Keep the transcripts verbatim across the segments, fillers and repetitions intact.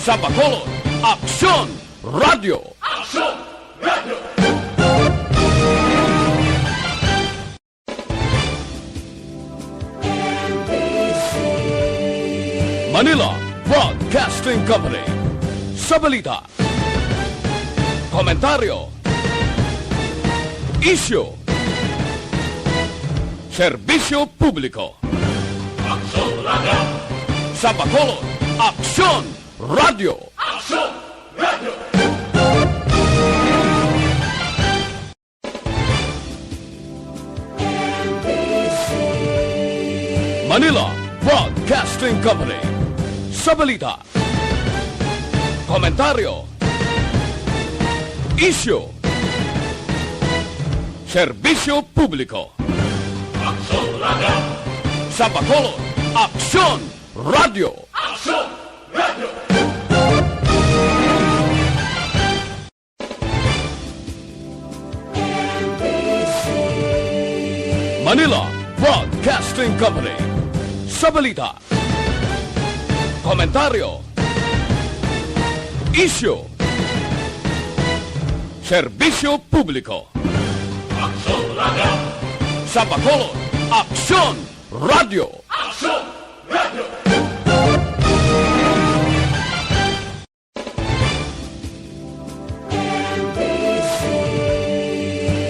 Sa Bacolod, Aksyon Radio. Aksyon Radio. Manila Broadcasting Company. Sa balita, komentaryo, isyu, serbisyo publiko. Aksyon Radio. Sa Bacolod, Aksyon Radio. Aksyon Radio. Manila Broadcasting Company. Sa balita, komentaryo, isyu, serbisyo publiko. Aksyon Radio. Sa Bacolod, Aksyon Radio. Aksyon Radio. Manila Broadcasting Company. Sa balita, komentaryo, isyu, serbisyo publiko. Aksyon Radio. Sa Bacolod, Aksyon Radio. Aksyon Radio.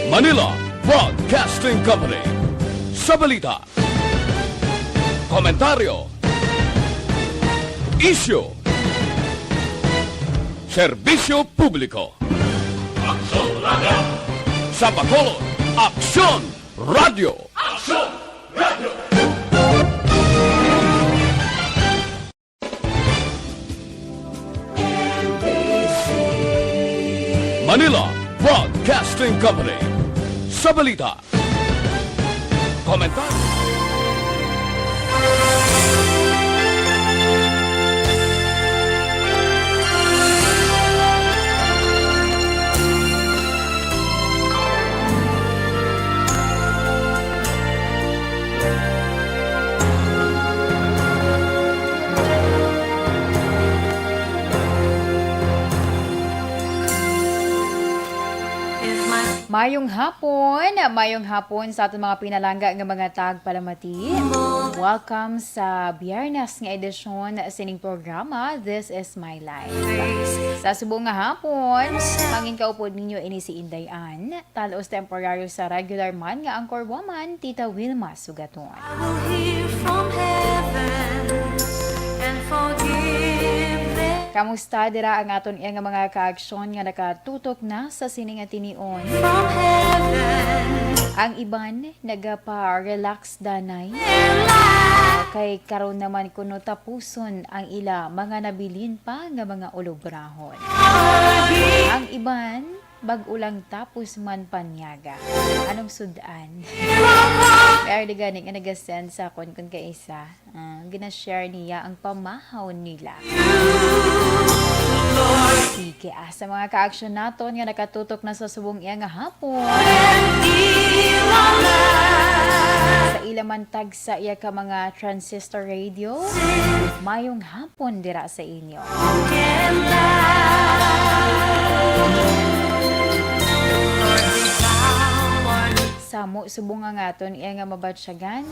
Manila Broadcasting Company. Sa balita, komentaryo, isyu, serbisyo publiko. Aksyon Radio. Sa Bacolod, Aksyon Radio. Aksyon Radio. Manila Broadcasting Company. Sa balita, komentaryo, Mayong hapon, mayong hapon sa aton mga pinalangga nga mga tagpalamati. Welcome sa Biyernes nga edisyon sining programa, This is My Life. Sa subong nga hapon, mangin kaupod ninyo ini si Inday Ann, talos temporaryo sa regular man nga anchor woman, Tita Wilma Sugaton. I will hear from heaven and forgive them. Kamusta dira ang aton iya nga mga kaaksyon nga nakatutok na sa sini nga tinion? From heaven. Ang iban nagapa-relax danay. Kay karon naman kuno tapuson ang ila mga nabilin pa nga mga ulobrahon. Ang iban bag-o lang tapos man panyaga. Anong sud-an? May ardi gani nga nagasend sa akon kun kaisa. Ah, gina-share niya ang pamahaw nila. Sige, ah, sa mga kaaksyon naton nga nakatutok na sa subong iya nga hapon. Sa ila man tagsa iya ka mga transistor radio, mayong hapon dira sa inyo. Samo subong nga aton iya nga mabatyagan.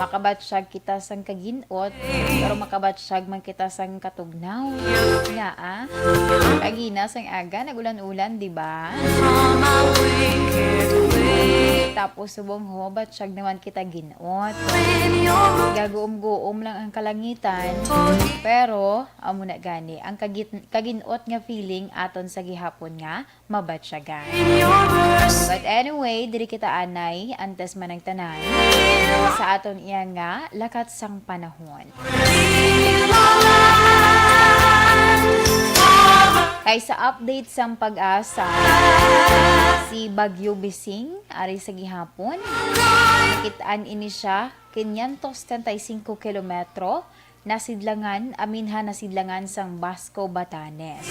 Makabatsyag kita sang kagin-ot, pero makabatsyag man kita sang katugnaw. Nga, ah? Kagina sang aga, nag-ulan-ulan, di ba? Tapos subong ho, batsyag naman kita gin-ot. Gaguom-guom lang ang kalangitan. Pero, amo na gani, ang kagit-, kagin-ot nga feeling aton sa gihapon nga mabatyagan. But anyway, diri kita anay, antes man ang tanan, sa aton iya nga lakat sang panahon. Kay sa update sang PAGASA, si Bagyo Bising, ari sa gihapon, nakit-an ini siya quinientos treinta y cinco kilometro Nasidlangan, aminhan nasidlangan sang Basco, Batanes.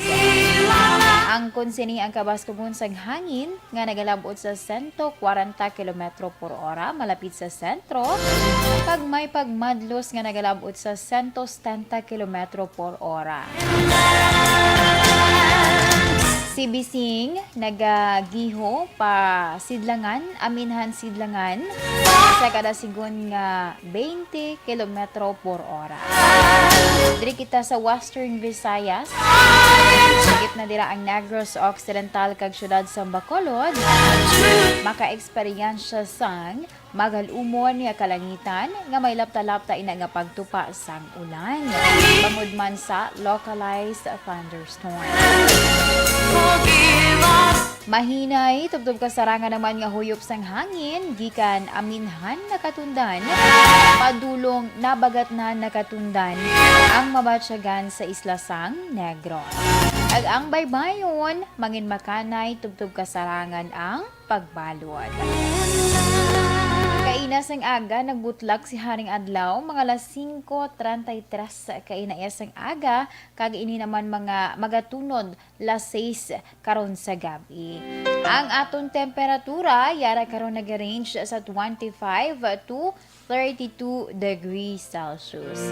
Angkon sini ang kabaskugon sang hangin nga nagalab-ot sa sento kwarenta kilometro por ora malapit sa sentro, kag may pagmadlos nga nagalab-ot sa sento setenta kilometro por ora. Si Bising nagagiho pa sidlangan, aminhan sidlangan sa kada sigon nga twenty kilometro por ora. Diri kita sa Western Visayas. Sakit na dira ang Negros Occidental kag siyudad sa Bacolod. Makaeksperyensya sang magalumon nga kalangitan nga may lapta-lapta ina nga pagtupa sang ulan, bangod man sa localized thunderstorm. Mahinay, tubtob kasarangan naman nga huyop sang hangin gikan aminhan nakatundan padulong nabagatnan nakatundan ang mabatyagan sa isla sang Negros. Ag ang baybayon, manginmakanay, tubtob kasarangan ang pagbalod. Kaina sang aga, nagbutlak si Haring Adlaw, mga alas singko treinta y tres kaina iya sang aga, kag ini naman mga magatunod las seis karon sa gab-i. Ang aton temperatura, yara karon nag-range sa twenty-five to thirty-two degrees Celsius.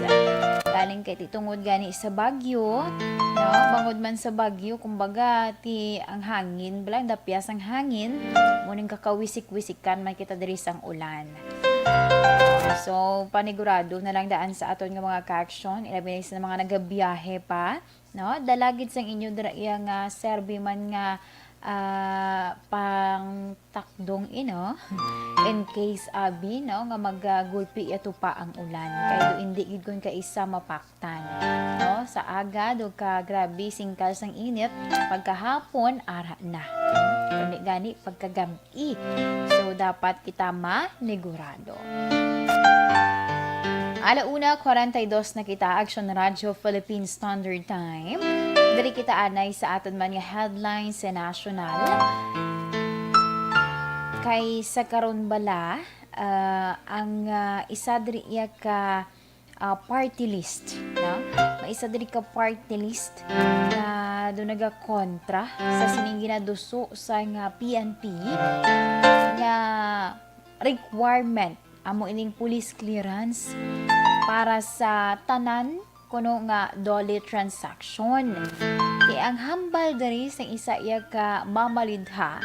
Galing kay ti tungod gani sa bagyo, no? Bangod man sa bagyo, kumbaga, ti ang hangin, balang dapyas ang hangin, muning kakawisik-wisikan man kita diri sang ulan. So, panigurado na lang daan sa aton nga mga ka-aksyon, ilabi na sa mga nagabiyahe pa, no? Dala gid sang inyo dira iya nga serbi man nga, ah, pangtakdong ino, in case abi, no, nga magagulpi iya tupa ang ulan. Kay do indi gid kun kaisa mapaktan, no? Sa aga, do ka grabe singkal sang init, pagkahapon ara na. Kundi gani pagkagab-i. So, dapat kita manigurado. Ala una, kwarenta y dos na kita, Action Radio Philippine Standard Time. Diri kita anay sa aton man nga headlines sa national. Kay sa karon bala, ah, ang, ah, isa diri iya ka, ah, party list, no? May isa diri ka party list nga do nagakontra sa sining ginaduso sa nga P N P nga requirement, amo ining police clearance para sa tanan kuno nga DOLE transaction. Kay ang hambal diri sang isa iya ka mamalidha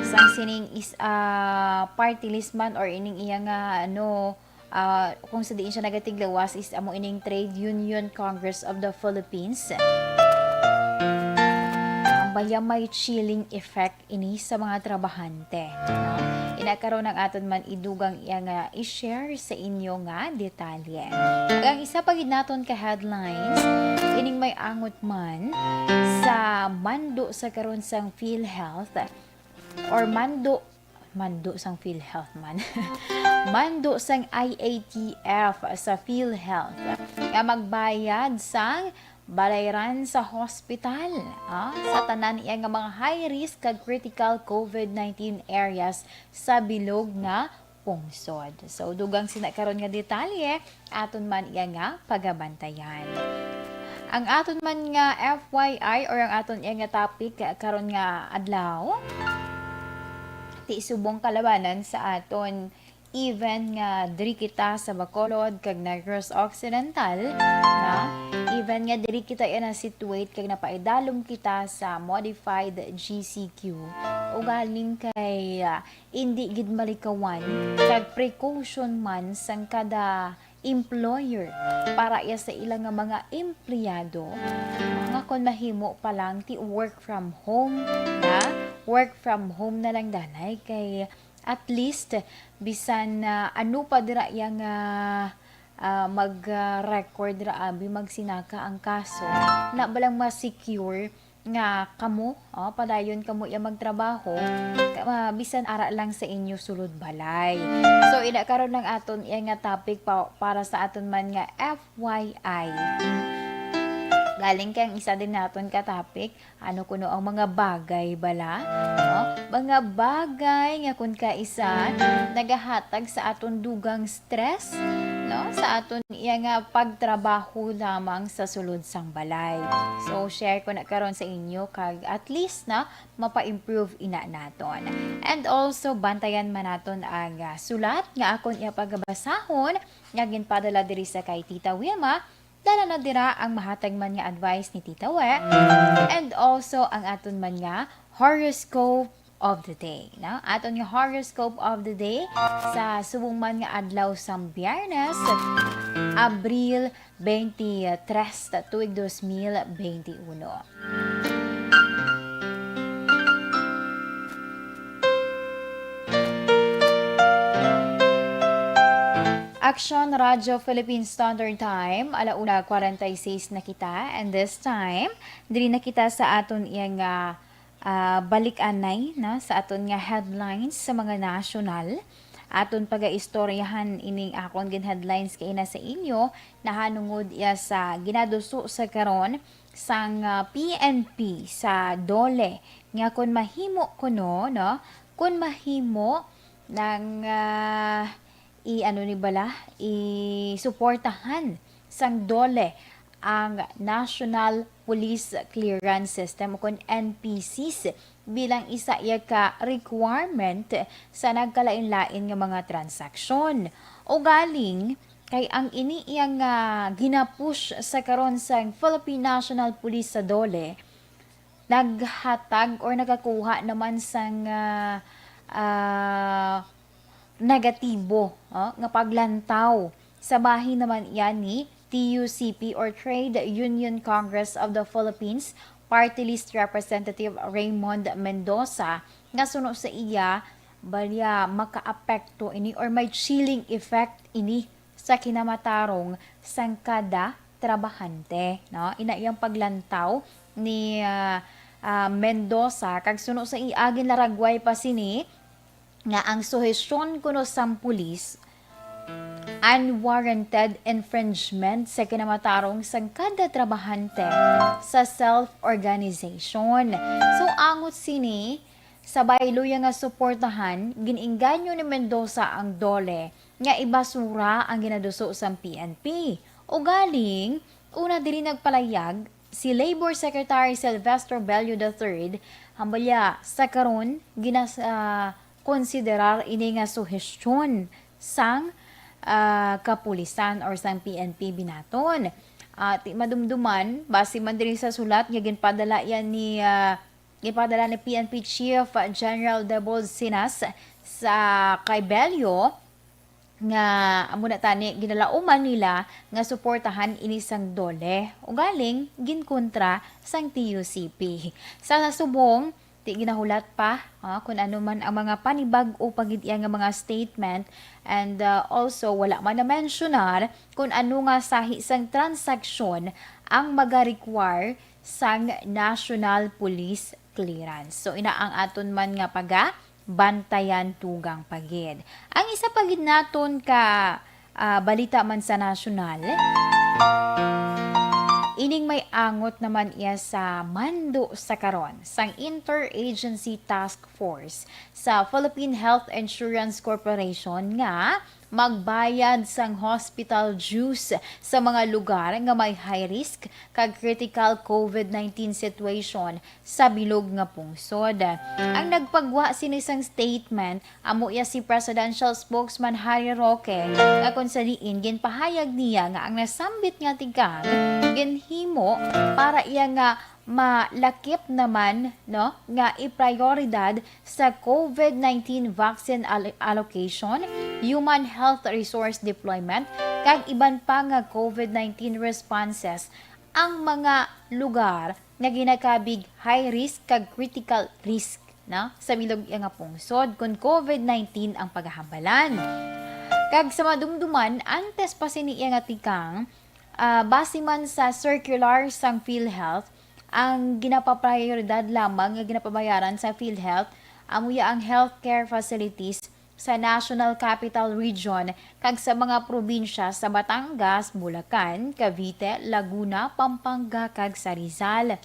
sang sining is, ah, party list man or ining iya nga, ano, ah, kung sa diin siya nagatiglawas is amo ining Trade Union Congress of the Philippines. Ang baya may chilling effect ini sa mga trabahante, no? Ina karon ang aton man idugang iya nga i-share sa inyo nga detalye. Ag ang isa pa gid naton ka headlines, ining may angot man sa mando sa karon sang PhilHealth or mando, mando sang PhilHealth man. Mando sang I A T F sa PhilHealth nga magbayad sang balayran sa hospital, ah, sa tanan iya nga mga high risk kag critical COVID nineteen areas sa bilog nga pungsod. So, dugang sina karon nga detalye, aton man iya nga pagabantayan. Ang aton man nga F Y I or ang aton iya nga topic karon nga adlaw, ti subong kalabanan sa aton event nga diri kita sa Bacolod kag Negros Occidental, na event nga diri kita iya na-situate kag napaidalom kita sa modified G C Q. Ugaling kay, ah, indi gid malikawan kag precaution man sang kada employer para iya sa ila nga mga empleyado nga kon mahimo pa lang ti work from home na, work from home na lang danay kay at least bisan na ano pa dira iya nga, ah, mag, ah, record ra abi magsinaka ang kaso, na balang ma-secure nga kamo, oh, padayon kamo iya magtrabaho, ka-, ah, bisan ara lang sa inyo sulod balay. So, ina karon ang aton iya nga topic pa, para sa aton man nga F Y I. Galing kay ang isa din naton ka topic, ano kuno ang mga bagay bala, no? Mga bagay nga kun kaisa nagahatag sa aton dugang stress, no, sa aton iya nga pagtrabaho lamang sa sulod sang balay. So, share ko na karon sa inyo kag at least na mapa-improve ina naton. And also, bantayan man naton ang, ah, sulat nga akon iya pagabasahon nga ginpadala diri sa kay Tita Wilma. Dala na dira ang mahatag man nga advice ni Tita We, and also ang aton man nga horoscope of the day, no? Aton nga horoscope of the day sa subong man nga adlaw sang Biyernes, Abril twenty-three, tuig dos mil twenty-one. Action Radio Philippine Standard Time, ala una kwarenta y seis na kita, and this time, diri na kita sa aton iyang, ah, ah, balik-anay, no, sa aton nga headlines sa mga national. Aton pagaistoryahan ining akon gin-headlines kaina sa inyo, nahanungod iya sa ginaduso sa karon sang, ah, P N P sa DOLE, nga kun mahimo kuno, no, kun mahimo nang, ah, i-, ano ni bala, isuportahan sang DOLE ang National Police Clearance System, o kun N P Cs, bilang isa iya ka requirement sa nagkalain-lain nga mga transaksyon. Ugaling, kay ang ini iya nga ginapush sa karon sang Philippine National Police sa DOLE, naghatag or nagakuha naman sang, ah, ah, negatibo, oh, nga paglantaw. Sa bahin naman iya ni T U C P or Trade Union Congress of the Philippines Party List Representative Raymond Mendoza, nga suno sa iya, balya makaapekto ini or may chilling effect ini sa kinamatarong sang kada trabahante, no? Ina iyang paglantaw ni, ah, ah, Mendoza, kag suno sa iya ginlaragway pa sini nga ang suhestyon kuno sang pulis, unwarranted infringement sa kinamatarong sang kada trabahante sa self-organization. So, angot sini, sa baylo iya nga suportahan, gin-engganyo ni Mendoza ang DOLE nga ibasura ang ginaduso sang P N P. Ugaling, una diri nagpalayag si Labor Secretary Sylvester Bello the third, hambalya sa karon ginas-, ah, konsiderar ini nga suhestyon sang, ah, kapulisan or sang P N P binaton. Ah, ti madumduman, base man diri sa sulat nga ginpadala yan ni, ah, ginpadala ni P N P Chief General Debold Sinas sa kay Bello, nga amo na tani ginalauman nila nga suportahan ini sang DOLE, ugaling ginkontra sang T U C P. Sa subong, di ginahulat pa, ah, kun ano man ang mga panibag-o pa gid iya nga mga statement, and, ah, also wala man na-mensyonar kun ano nga sahi sang transaksyon ang maga-require sang National Police Clearance. So, ina ang aton man nga paga bantayan tugang pa gid. Ang isa pa gid naton ka, ah, balita man sa nasyonal, ining may angot naman iya sa mando sa karon sang Interagency Task Force sa Philippine Health Insurance Corporation nga magbayad sang hospital dues sa mga lugar nga may high risk kag critical COVID nineteen situation sa bilog nga pungsod. Ang nagpagwa sini sang statement amo iya si Presidential Spokesman Harry Roque, nga kon sa diin ginpahayag niya nga ang nasambit nga tikang ginhimo para iya nga malakip naman, no, nga iprayoridad sa COVID nineteen vaccine al-, allocation, human health resource deployment, kag iban pa nga COVID nineteen responses ang mga lugar nga ginakabig high risk kag critical risk, no, sa bilog iya nga pungsod kon COVID nineteen ang pagahambalan. Kag sa madumduman, antes pa sini iya nga tikang, ah, base man sa circular sang PhilHealth, ang ginapaprioridad lamang nga ginapabayaran sa PhilHealth amo ya ang healthcare facilities sa National Capital Region kag sa mga probinsya sa Batangas, Bulacan, Cavite, Laguna, Pampanga, kag sa Rizal,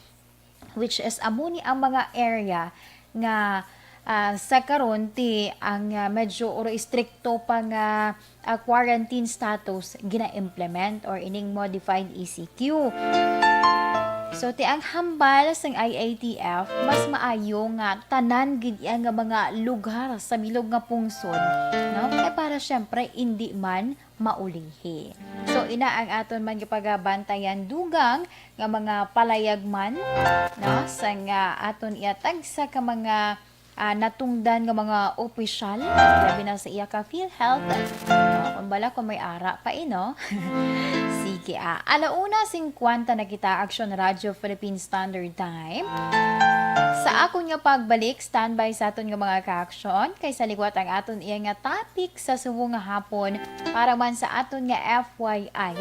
which is amo ni ang mga area nga, Ah, sa karon, ti ang, ah, medyo oro istrikto pa nga, ah, quarantine status gina-implement or ining modified E C Q. So, ti ang hambal sang I A T F, mas maayo nga tanan gid iya nga mga lugar sa bilog nga pungsod, no? Kay para, syempre, indi man maulihi. So, ina ang aton man gipagabantayan dugang nga mga palayag man, no? Sang, ah, aton iya tagsa ka mga ah, natungdan nga mga opisyal, labi na sa iya ka PhilHealth. Ah, kung bala kung may ara pa, eh, no? Sige, ah. Alauna singkwenta na kita, Aksyon Radyo Philippine Standard Time. Sa akon nga pagbalik, standby sa aton nga mga ka-aksyon, kay sa liwat ang aton iya nga topic sa subong nga hapon para man sa aton nga F Y I.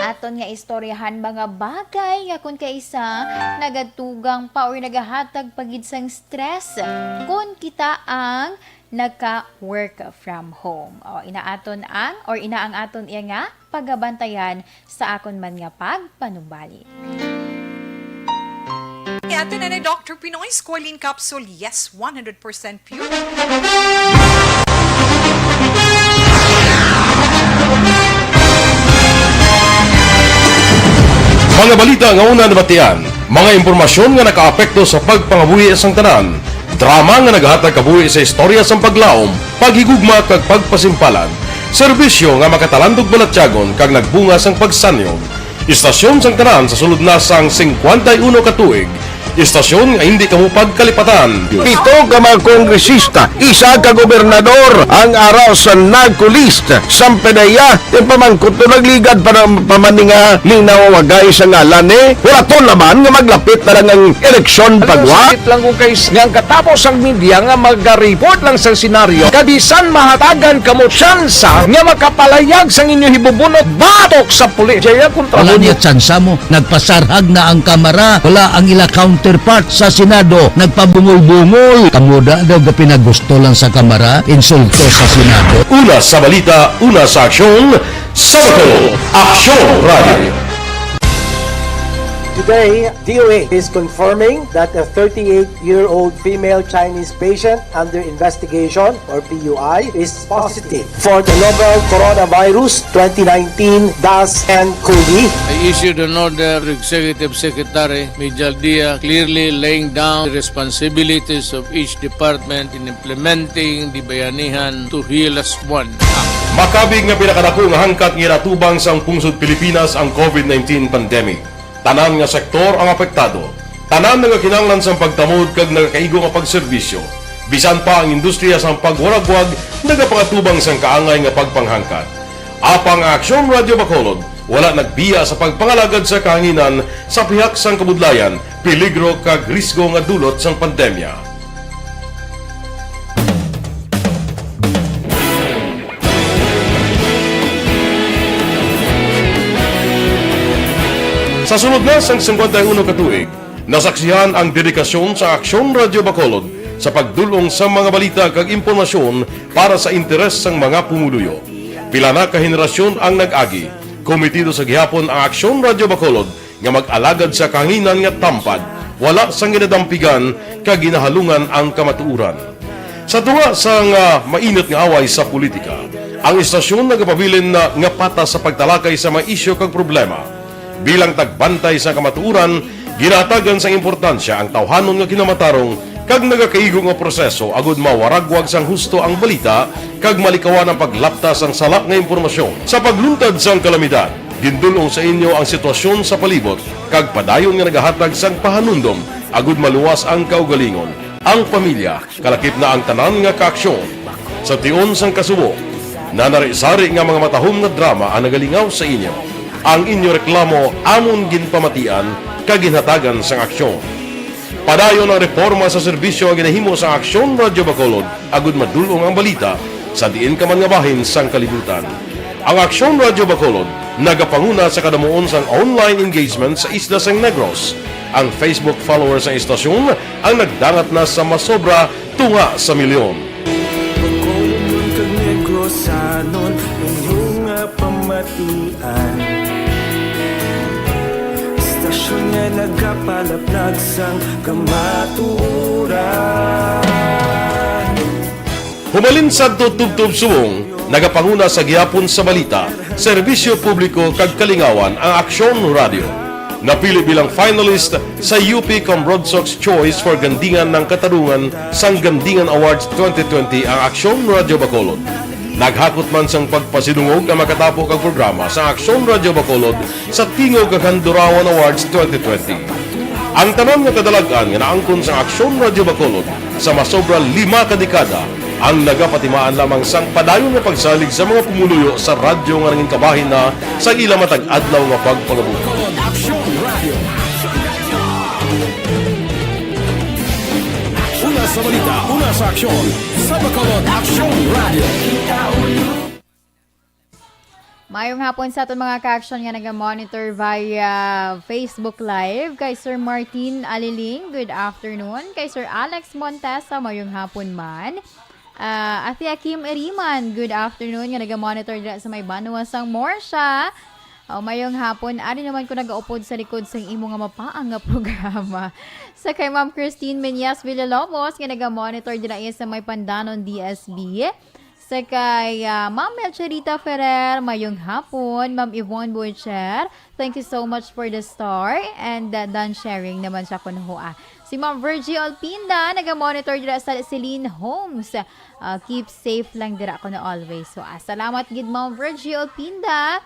Aton nga istoryahan mga bagay nga kung kaisa nagatugang pa or nagahatag pa gid sang stress kon kita ang naka-work from home. O, ina aton ang, or ina ang aton iya nga pagabantayan sa akon man nga pagpanumbalik. Ato na ni Doctor Pinoy Squalene Capsule. Yes, one hundred percent pure. Mga balita nga una nabatian, mga impormasyon nga nakaapekto sa pagpangabuhi sang tanan, drama nga nagahatag kabuhi sa istorya sang paglaom, paghigugma kag pagpasimpalan, serbisyo nga makatalandog balatyagon kag nagbunga sang pagsanyog. Istasyon sang tanan sa sulod na sang singkwenta y uno ka tuig. Istasyon nga hindi kamo pagkalipatan. Pito ka mga kongresista, isa ka gobernador ang ara sa NAGCO list. Sang P D E A, yung pamangkot to nagligad pa ng pamaninga ning nawawagay sa ngalan ni. Wala to naman nga maglapit na lang ang eleksyon pagwa. Sakit lang kung kay nga ang katapos ang media nga magariport lang sa senaryo. Kabisan mahatagan kamo tsansa nga makapalayag sang inyo hibubunot batok sa pulis. Jaya kontra Wala mo niya tsansa mo. Nagpasarhag na ang Kamara. Wala ang ila counterpart sa Senado. Nagpabungol-bungol. Kamuda daw ga pinagusto lang sa Kamara. Insulto sa Senado. Una sa balita, una sa aksyon, sa Bacolod, Aksyon Radio. Today, D O A is confirming that a thirty-eight-year-old female Chinese patient under investigation, or P U I, is positive for the novel coronavirus twenty nineteen dash N COVID. I issued an order to Executive Secretary Mijal Dia, clearly laying down the responsibilities of each department in implementing the Bayanihan to Heal Us One Act. Makabig nga pinakadako nga hangkat nga ginatubang sang pungsod Pilipinas ang COVID nineteen pandemic. Tanan nga sektor ang apektado. Tanan nagakinahanglan sang pagtamod kag nagakaigo nga pagserbisyo. Bisan pa ang industriya sang pagwaragwag nagapangatubang sang kaangay nga pagpanghangkat. Apang ang Aksyon Radio Bacolod wala nagbiya sa pagpangalagad sa kahanginan sa pihak sang kabudlayan, peligro kag risgo nga dulot sang pandemya. Sa sulod na sang singkwenta y uno ka tuig, nasaksihan ang dedikasyon sa Aksyon Radio Bacolod sa pagdul-ong sa mga balita kag impormasyon para sa interes sang mga pumuluyo. Pila na ka henerasyon ang nag-agi. Komitido sa gihapon ang Aksyon Radio Bacolod nga mag-alagad sa kahanginan nga tampad, wala sang ginadampigan kag ginahalungan ang kamatuoran. Sa tunga sang, ah, mainit nga away sa politika, ang istasyon nagapabilin na nga patas sa pagtalakay sa mga isyu kag problema. Bilang tagbantay sa kamatuoran, ginahatagan sang importansya ang tawhanon nga kinamatarong kag nagakaigo nga proseso agud mawaragwag sang husto ang balita kag malikawan ang paglapta sang sala nga impormasyon. Sa pagluntad sang kalamidad, gindul-ong sa inyo ang sitwasyon sa palibot kag padayon nga nagahatag sang pahanumdom agud maluwas ang kaugalingon, ang pamilya, kalakip na ang tanan nga kaaksyon. Sa tion sang kasubo, nanari-sari nga mga matahom nga drama ang nagalingaw sa inyo. Ang inyo reklamo amon ginpamatian kag ginhatagan sang aksyon. Padayon ang reporma sa serbisyo nga ginahimo sa Aksyon Radyo Bacolod agud madul-ong ang balita sa diin ka man nga bahin sang kalibutan. Ang Aksyon Radyo Bacolod nagapanguna sa kadamuon sang online engagement sa isla sang Negros. Ang Facebook followers sang istasyon ang nagdangat na sa masobra tunga sa milyon. Bacolod kag Negrosanon, inyo nga pamatian. Istasyon nga Kapalaplag sang kamatuoran. Humalin sadto tubtob subong, nagapanguna sa gihapon sa balita, serbisyo publiko kag kalingawan ang Aksyon Radio. Napili bilang finalist sa U P Cambronsox Choice for Gandingan ng Katarungan sang Gandingan Awards twenty twenty ang Aksyon Radio Bacolod. Naghakot man sang pagpasidungog ang makatapo kag programa sa Aksyon Radio Bacolod sa Tingog kag Handurawan Awards twenty twenty. Ang tanan nga kadalag-an nga naangkon sang Aksyon Radio Bacolod sa masobra lima ka dekada ang nagapatimaan lamang sang padayon nga pagsalig sa mga pumuluyo sa radyo nga nangin kabahin na sa ila matag adlaw nga pagpangabuhi. Una sa balita, una sa aksyon, sa Bacolod Aksyon Radio. Mayong hapon sa aton mga ka-aksyon nga naga-monitor via Facebook Live. Kay Sir Martin Aliling, good afternoon. Kay Sir Alex Montesa, mayong hapon man. Ah, Ate Kim Eriman, good afternoon, nga naga-monitor dira sa may banwa sang Morsha. O, mayong hapon. Ari naman ko nagaupod sa likod sang imo nga mapaang nga programa. Sa kay Ma'am Christine Menyas Villalobos, nga naga-monitor dira iya sa may Pandanon D S B. Sa kay ah, Ma'am Melchorita Ferrer, mayong hapon. Ma'am Yvonne Butcher, thank you so much for the star and uh, done sharing naman siya kuno, ah. Si Ma'am Virgie Olpinda, naga-monitor dira sa Celine Homes. Ah, keep safe lang dira kuno always. So, ah, salamat gid, Ma'am Virgie Olpinda.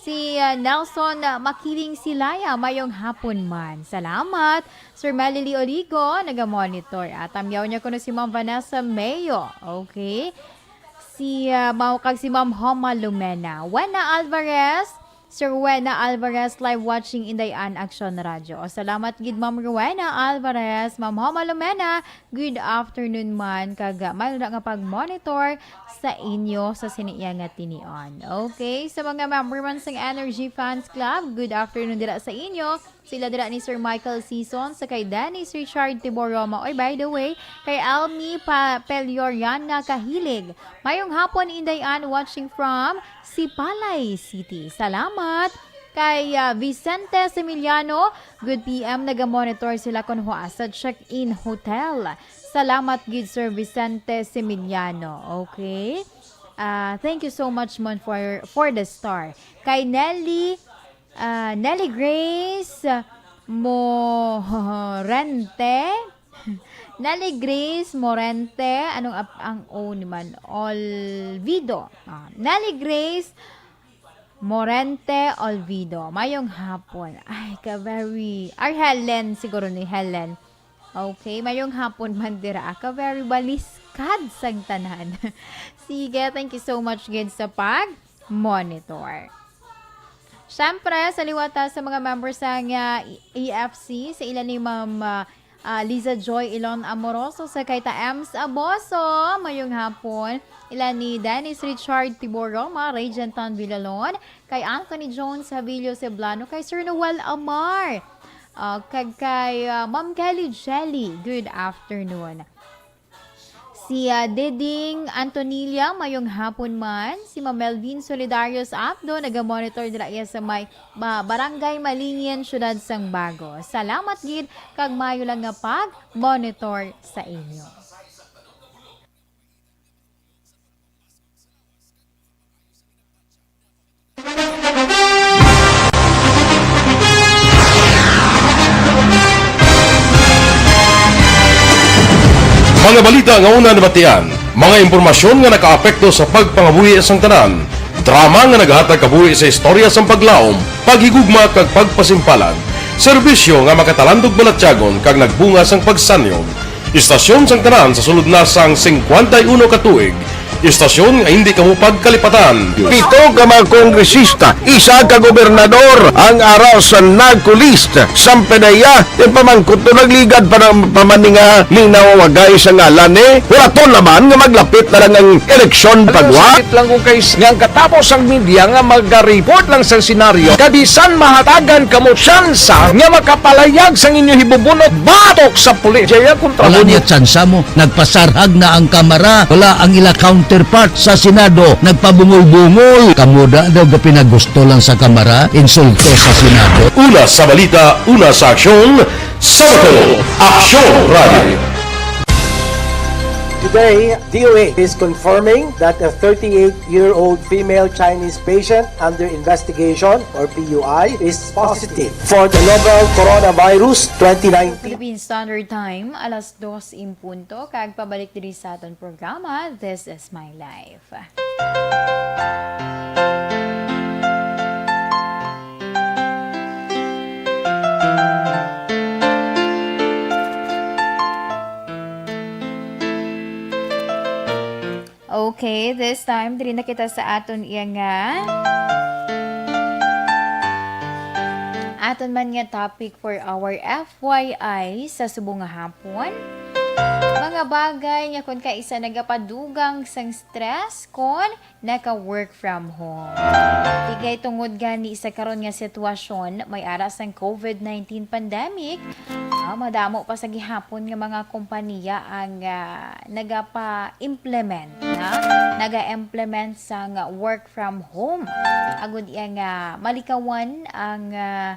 Si ah, Nelson ah, Makiling Silaya, mayong hapon man. Salamat. Sir Melily Oligo, naga-monitor. Ah, tamyaw niya kuno si Ma'am Vanessa Mayo. Okay. Si ah, Ma'am kag si Ma'am Homa Lumena. Wena Alvarez, Sir Wena Alvarez, live watching Indayan Action Radio. O, salamat gid, Ma'am Rowena Alvarez, Ma'am Homa Lumena, good afternoon man, kag ah, mayroon na nga pag-monitor sa inyo sa sini iya nga tinion. Okay, sa mga member man sang Energy Fans Club, good afternoon dira sa inyo. Sila dira ni Sir Michael Season, sa kay Dennis Richard Tiboroma. Oy, by the way, kay Almi pa Pelioriana Kahilig. Mayong hapon, Inday Ann, watching from Sipalay City. Salamat. Kay ah, Vicente Semiliano, good P M, naga-monitor sila kunhoa sa check-in hotel. Salamat gid, Sir Vicente Semiliano. Okay? Ah, thank you so much man for for the star. Kay Nelly, ah, Nelly Grace Morente. Nelly Grace Morente, anong ap- ang O ni man? Olvido. Ah, Nelly Grace Morente Olvido. Mayong hapon. Ay, ka very, ay, Helen, siguro ni Helen. Okay, mayong hapon man dira. Ka very baliskad sang tanan. Sige, thank you so much gid sa pag monitor. Siyempre, sa liwat ta sa mga members sang ah, E F C, sa ila ni Ma'am ah, ah, Liza Joy Ilon Amoroso, sa kay ta Ems Aboso, mayong hapon. Ila ni Dennis Richard Tiboroma, Regent Tan Villalon, kay Anthony Jones Havillo Ceblano, kay Sir Noel Amar, ah, kag kay ah, Ma'am Kelly Jelly, good afternoon. Si ah, Diding Antonilla, mayong hapon man. Si Ma'am Melvin Solidarios Abdo, naga-monitor dira iya sa may ba- Barangay Malingin, Siyudad sang Bago. Salamat gid kag maayo lang nga pag-monitor sa inyo. Mga balita nga una nabatian, mga impormasyon nga nakaapekto sa pagpangabuhi sang tanan, drama nga naghatag kabuhi sa istorya sang paglaom, paghigugma kag pagpasimpalan, serbisyo nga makatalandog balatyagon kag nagbunga sang pagsanyog. Istasyon sang tanan sa sulod na sang singkwenta y uno ka tuig. Istasyon nga hindi kamo pagkalipatan. Pito ka mga kongresista, isa ka gobernador ang ara sa narco list. Sang PDEA, ipamangkot to nagligad pa ng pamaninga ni nawawagay sa ngalan ni Huraton naman nga maglapit na lang ang eleksyon pagwa. Sakit lang kung kay nga ang katapos ang media nga maga-report lang sa senaryo, kabisan mahatagan kamo tsansa nga makapalayag sang inyo hibubunot batok sa pulis. Jaya kontra Wala niya tsansa mo. Nagpasarhag na ang kamara. Wala ang ila count Counterpart sa Senado, nagpabungol-bungol. Kamo da daw gapinagusto lang sa Kamara, insulto sa Senado. Una sa balita, una sa aksyon, Sabado, Aksyon Radio. Today, D O H is confirming that a thirty-eight-year-old female Chinese patient under investigation, or P U I, is positive for the novel coronavirus twenty nineteen. Philippine Standard Time, alas dos in punto, kag pabalik diri sa aton programa, This is My Life. Okay, this time, diri na kita sa aton iya nga, aton man nga topic for our F Y I sa subong nga hapon. Mga bagay nga kun kaisa nagapadugang sang stress kon naka-work from home. Tigay tungod gani sa karon nga sitwasyon, may ara sang COVID nineteen pandemic, ah, madamo pa sa gihapon nga mga kompanya ang, ah, nagapa-implement, na, naga-implement sang work from home. Agud iya nga malikawan ang, ah,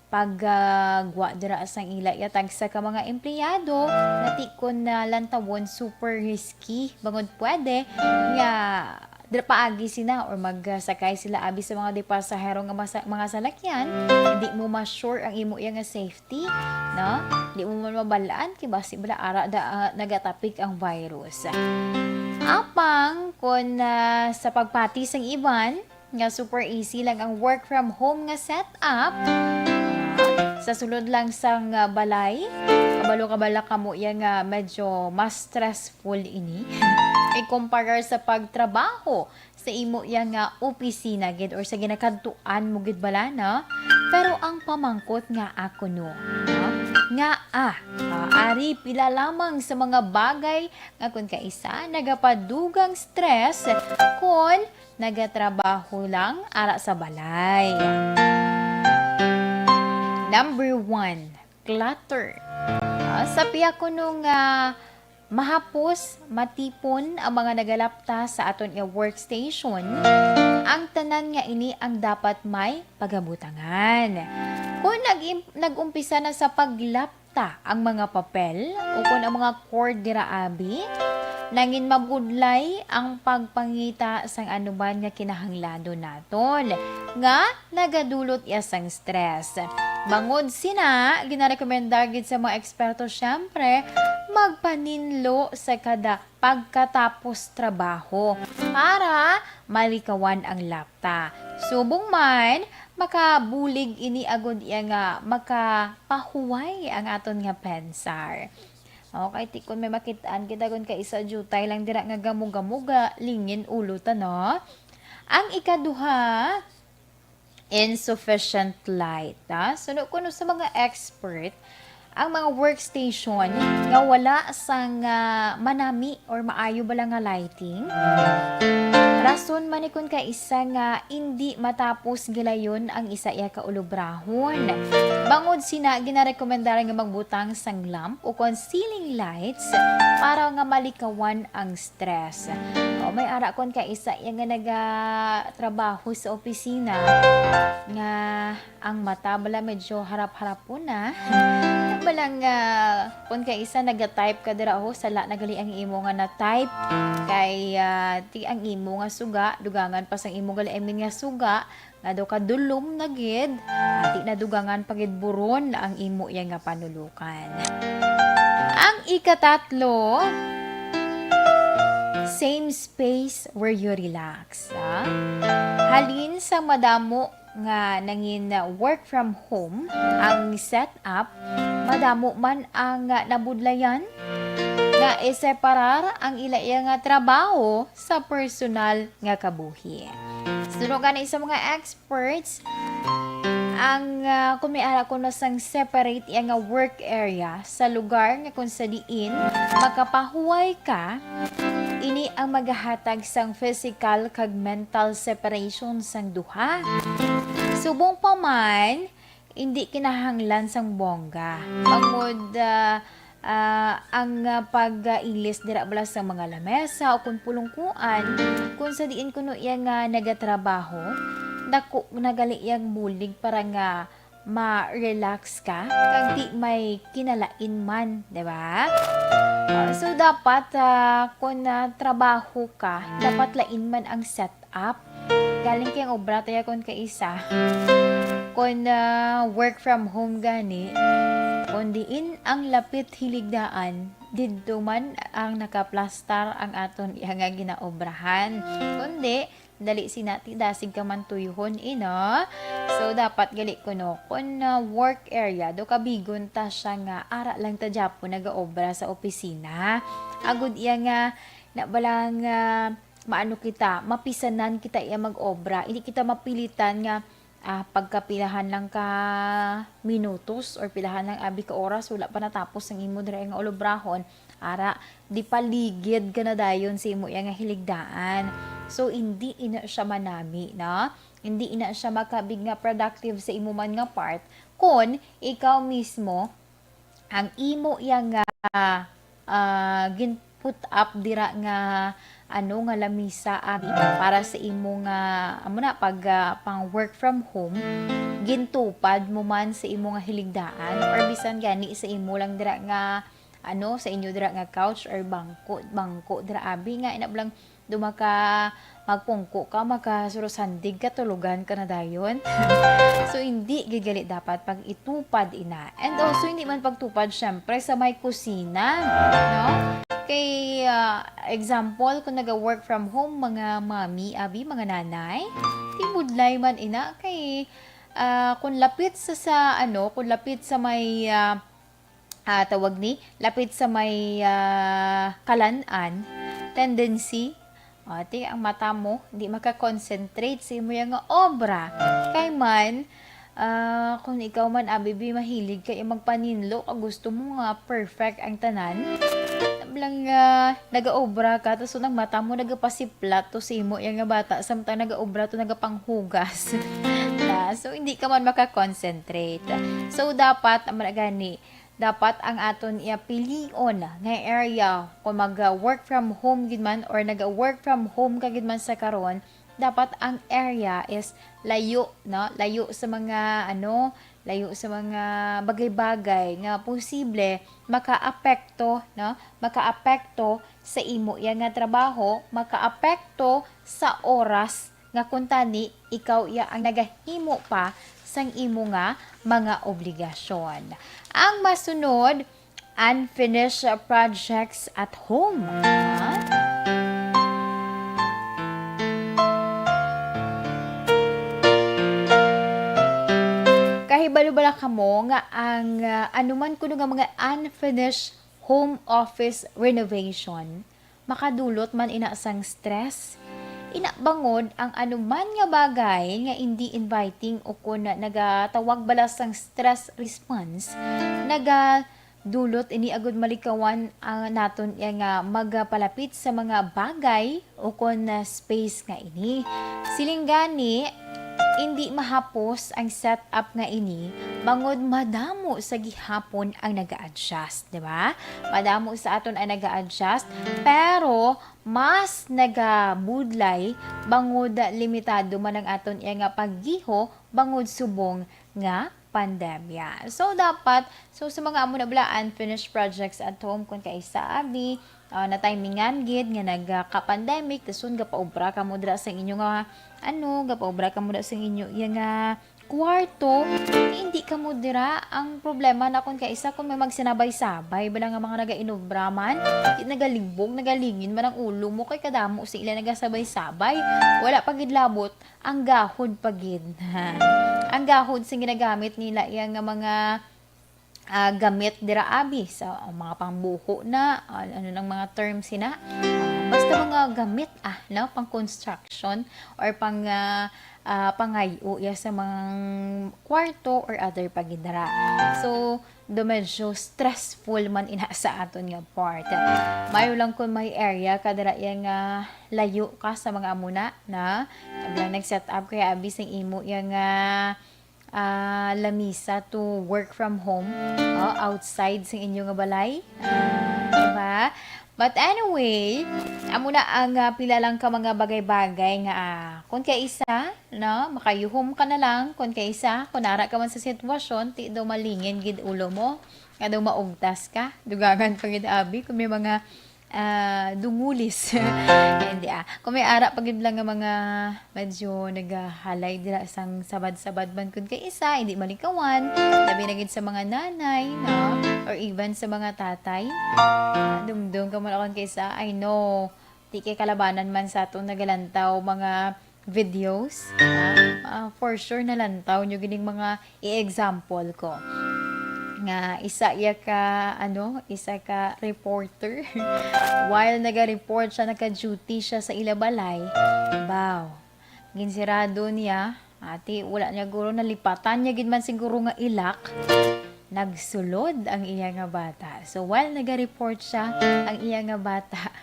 pag, ah, gwa dira sang ila iya tagsa ka mga empleyado, nga ti kon, ah, lantawon super risky, bangod pwede nga dira paagi sila or magsakay sila abi sa mga di pasahero nga masa-, mga salakyan, hindi mo ma-sure ang imo iya nga safety, no? Di mo man mabalaan kay basi bala ara da, ah, nagatapik ang virus. Apang kon, ah, sa pagpati sang iban, nga super easy lang ang work from home nga setup. Sa sulod lang sang, ah, balay, kabalo ka bala kamo iya nga medyo mas stressful ini ikumparar sa pagtrabaho sa imo iya nga opisina gid or sa ginakadtuan mo gid bala, no? Pero ang pamangkot nga ako, no? No? Nga, ah, ah, ari pila lamang sa mga bagay nga kun kaisa nagapadugang stress kon nagatrabaho lang ara sa balay. Number one, clutter. Ah, sa piya kuno nga mahapos, matipon ang mga nagalapta sa aton nga workstation, ang tanan nga ini ang dapat may pagabutangan. Kung nag-im-, nag-umpisa na sa paglap-, ta ang mga papel ukon ang mga cord dira abi, nangin mabudlay ang pagpangita sang anuman nga kinahanglanon naton nga nagadulot iya sang stress. Bangod sina, ginarekomendar gid sa mga eksperto, siyempre, magpaninlo sa kada pagkatapos trabaho para malikawan ang lapta. Subong man, makabulig ini agud iya nga makapahuway ang aton nga pensar. Okay, ti kon may makit-an kita kon kaisa diutay lang dira nga gamugamuga, lingin ulo ta, no? Ang ikaduha, insufficient light, ha? Suno kuno sa mga expert, ang mga workstation nga wala sang, ah, manami or maayo bala nga lighting, rason man ni kun kaisa nga indi matapos gilayon ang isa iya ka ulubrahon. Bangod sina, ginarekomendar nga magbutang sang lamp o kon ceiling lights para nga malikawan ang stress. O, may ara kon kaisa iya nga nagatrabaho sa opisina nga ang mata bala medyo harap-harapon na. Bala nga, kon kaisa naga-type ka dira, oh, sala na gali ang imo nga na-type. Kay, ah, ti ang imo nga suga, dugangan pa sang imo gali, I mean, nga suga, nga daw kadulom na gid, ah, ti nadugangan pa gid buron ang imo iya nga panulukan. Ang ikatatlo, same space where you relax, ah. Halin sa madamo nga nangin work from home ang setup, madamo man ang nabudlayan nga iseparar ang ila iya nga trabaho sa personal nga kabuhi. Suno gani sa mga experts, ang, ah, kung may ara kuno sang separate iya nga work area sa lugar nga kung sa diin makapahuway ka, ini ang magahatag sang physical kag mental separation sang duha. Subong pa man, indi kinahanglan sang bongga. Bangod, ah, ah, ang, ah, pag-ilis dira bala sa mga lamesa o kung pulungkuan, kung sa diin kuno iya nga nagatrabaho, dako na gali iyang bulig para nga ma-relax ka, kag di may kinalain man, di ba? Ah, so, dapat, ah, kung, ah, trabaho ka, dapat lain man ang setup. Galing kay ang obra tayo kung kaisa. Kung, ah, work from home gani, kung diin ang lapit hiligdaan, didto man ang nakaplastar ang aton iya nga ginaobrahan. Kundi, dali sina ti dasig ka man tuyhon, eh, no? So, dapat gali kuno, kung, ah, work area, do kabigon ta siya nga ara lang ta gyapon nagaobra sa opisina. Agud iya nga, na bala nga, maano kita, mapisanan kita iya mag-obra. Hindi kita mapilitan nga, ah, pagkapilahan lang ka minutos or pilahan lang abi ka oras, wala pa natapos ang imo dira nga olobrahon. Ara, di paligid ka na dayon sa imo iya nga hiligdaan. So, hindi ina siya manami, no? Hindi ina siya makabig nga productive sa imo man nga part. Kun ikaw mismo, ang imo iya nga, ah, gin-put up dira nga, ano, nga lamisa, abi, para sa imo nga, amo na, pag, ah, pang work from home, gintupad mo man sa imo nga hiligdaan, or bisan gani sa imo lang dira nga, ano, sa inyo dira nga couch or bangko, bangko dira, abi, nga ina lang, duma ka magpungko ka, makasurosandig ka, tulugan ka na dayon. So, hindi gid gali dapat pag itupad ina. And also, hindi man pagtupad, syempre, sa may kusina, no? Kay, ah, example, kung naga-work from home, mga mami, abi, mga nanay, di budlay man ina, kay, ah, kung lapit sa, sa, ano, kung lapit sa may, ah, ah, tawag ni, lapit sa may, ah, kalan-an, tendency, ah, ti ang mata mo, di maka-concentrate sa imo nga obra. Kay man, ah, kung ikaw man, abi, bi, mahilig ka yung magpaninlo, kag gusto mo nga perfect ang tanan, lang, ah, nagaobra ka, tapos ang mata mo nagapasiplat to sa imo, yung nga bata, samtang nagaobra to, nagapanghugas. Na, so, hindi ka man maka-concentrate. So, dapat, ang gani, dapat ang aton iya pilion nga area, kung mag, uh, work from home gid man or naga-work from home ka gid man sa karon, dapat ang area is layo, no? Layo sa mga, ano, layo sa mga bagay-bagay nga posible makaapekto, no? Makaapekto sa imo iya nga trabaho, makaapekto sa oras nga kuntani ikaw iya ang nagahimo pa sang imo nga mga obligasyon. Ang masunod, unfinished projects at home. Ha? Kahibalo bala kamo nga ang, ah, anuman kuno nga mga unfinished home office renovation makadulot man ina sang stress. Ina bangod ang anuman nga bagay nga hindi inviting o kon nagatawag bala sang stress response, nagadulot ini agud malikawan ang naton iya nga magapalapit sa mga bagay o kon, ah, space nga ini. Siling gani, indi mahapos ang setup nga ini, bangod madamo sa gihapon ang naga-adjust, di ba? Madamo sa aton ang naga-adjust, pero mas nagabudlay bangod limitado man ang aton iya nga paggiho bangod subong nga pandemya. So, dapat, so, sa mga amo na bala unfinished projects at home, kung kaisa, abi, ah, natimingan gid nga nagka-pandemic, dason gapaobra kamo dira sa inyo nga, ano, gapaobra kamo dira sa inyo iya nga kwarto, hindi kamo dira. Ang problema na kung kaisa, kung may magsinabay-sabay bala nga mga nagainobra man, di nagalibog, nagalingin man ang ulo mo kay kadamo sa ila nagasabay-sabay. Wala pa gid labot, ang gahod pa gid. Ang gahod sing ginagamit nila iya nga mga, ah, gamit dira, abi, sa, ang mga pangbuho na, ah, ano nang mga terms sina? Ah, basta mga gamit, ah, no, pang construction or pang, ah, ah, pangayo iya sa mga kwarto or other pa gid dira. So, do medyo stressful man ina sa aton nga part. Mayo lang kung may area ka dira iya nga layo ka sa mga amo na, na, bala nag-set up kaya abi sang imo iya nga, ah, lamisa to work from home, oh, outside sa inyo nga balay. Ah, diba? But anyway, amo na ang, ah, pila lang ka mga bagay-bagay nga, ah, kung kaisa, no, makayuhom ka na lang, kung kaisa, kung ara ka man sa sitwasyon, ti daw malingin gid ulo mo, nga daw maugtas ka, dugangan pa gid abi, kung may mga, ah, dungulis. Hindi, ah. Kung may ara pa gid lang nga mga medyo nagahalay dira sang sabad-sabad man kun kay isa, hindi malikawan, labi na gid sa mga nanay, no? Or even sa mga tatay. Ah, dumdum ka mo na kun kay isa, I know, di kay kalabanan man sa atong nagalantaw mga videos, ha? Ah, for sure nalantaw nyo gining mga i-example ko. Nga isa iya ka, ano, isa ka reporter. While naga-report siya, naka-duty siya sa ila balay. Baw, ginsirado niya. Ati, wala niya guro, nalipatan niya gid man siguro nga ilak. Nagsulod ang iya nga bata. So, while naga-report siya, ang iya nga bata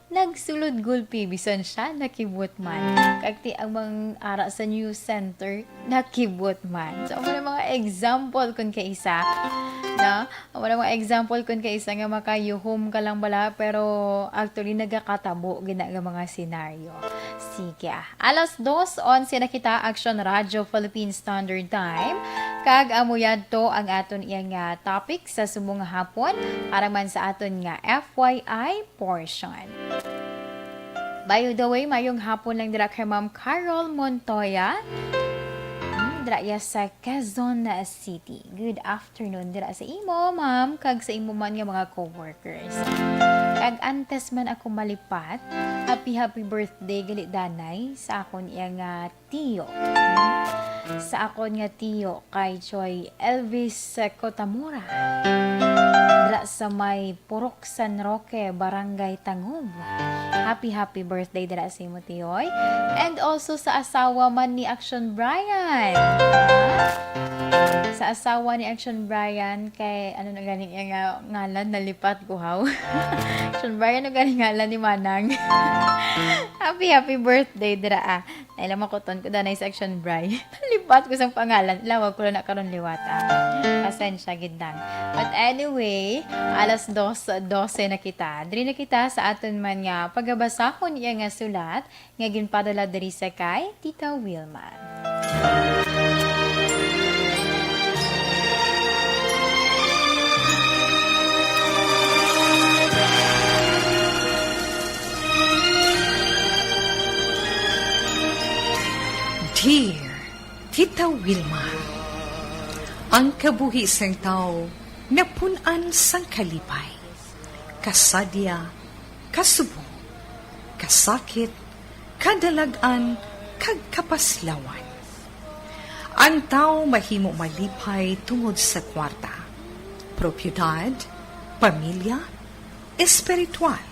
nagsulod gulpi, bisan siya nakibot man. Kag ti ang mga ara sa news center, nakibot man. So, amo na mga example kun kaisa, no? Amo na mga example kun kaisa nga makayuhom ka lang bala, pero actually nagakatabo gid na nga mga senaryo. Sige, ah. Alas dos onse na kita, Action Radio Philippine Standard Time. Kag amo yadto ang aton iya nga topic sa subong nga hapon para man sa aton nga F Y I portion. By the way, mayong hapon lang dira kay Ma'am Carol Montoya. Hmm, dira iya sa Quezon City. Good afternoon dira sa imo, ma'am, kag sa imo man nga mga coworkers. Kag antes man ako malipat, happy, happy birthday gali danay sa akon iya nga tiyo. Sa akon nga tiyo kay Choy Elvis Cotamora. Dira sa may Purok San Roque, Barangay Tangub. Happy, happy birthday dira sa imo, tiyoy. And also sa asawa man ni Action Brian. Sa asawa ni Action Brian kay, ano na gani nga ngalan, nalipat ko, haw. Action Brian, ano gani ngalan ni Manang? Happy, happy birthday dira, ah. Ay, lang makuton ko danay sa Action Bri. Lipat ko sang pangalan. Lawag ko lang na karon liwat, ah. Pasensya gid lang. But anyway, alas dos, dose na kita. Diri na kita sa aton man nga pagabasahon iya nga sulat nga ginpadala diri sa kay Tita Wilma. Dear Tita Wilma, ang kabuhi sang tawo napun-an sang kalipay, kasadya, kasubong, kasakit, kadalag-an, kag kapaslawan. Ang tawo mahimo malipay tungod sa kwarta, propiedad, pamilya, espiritual.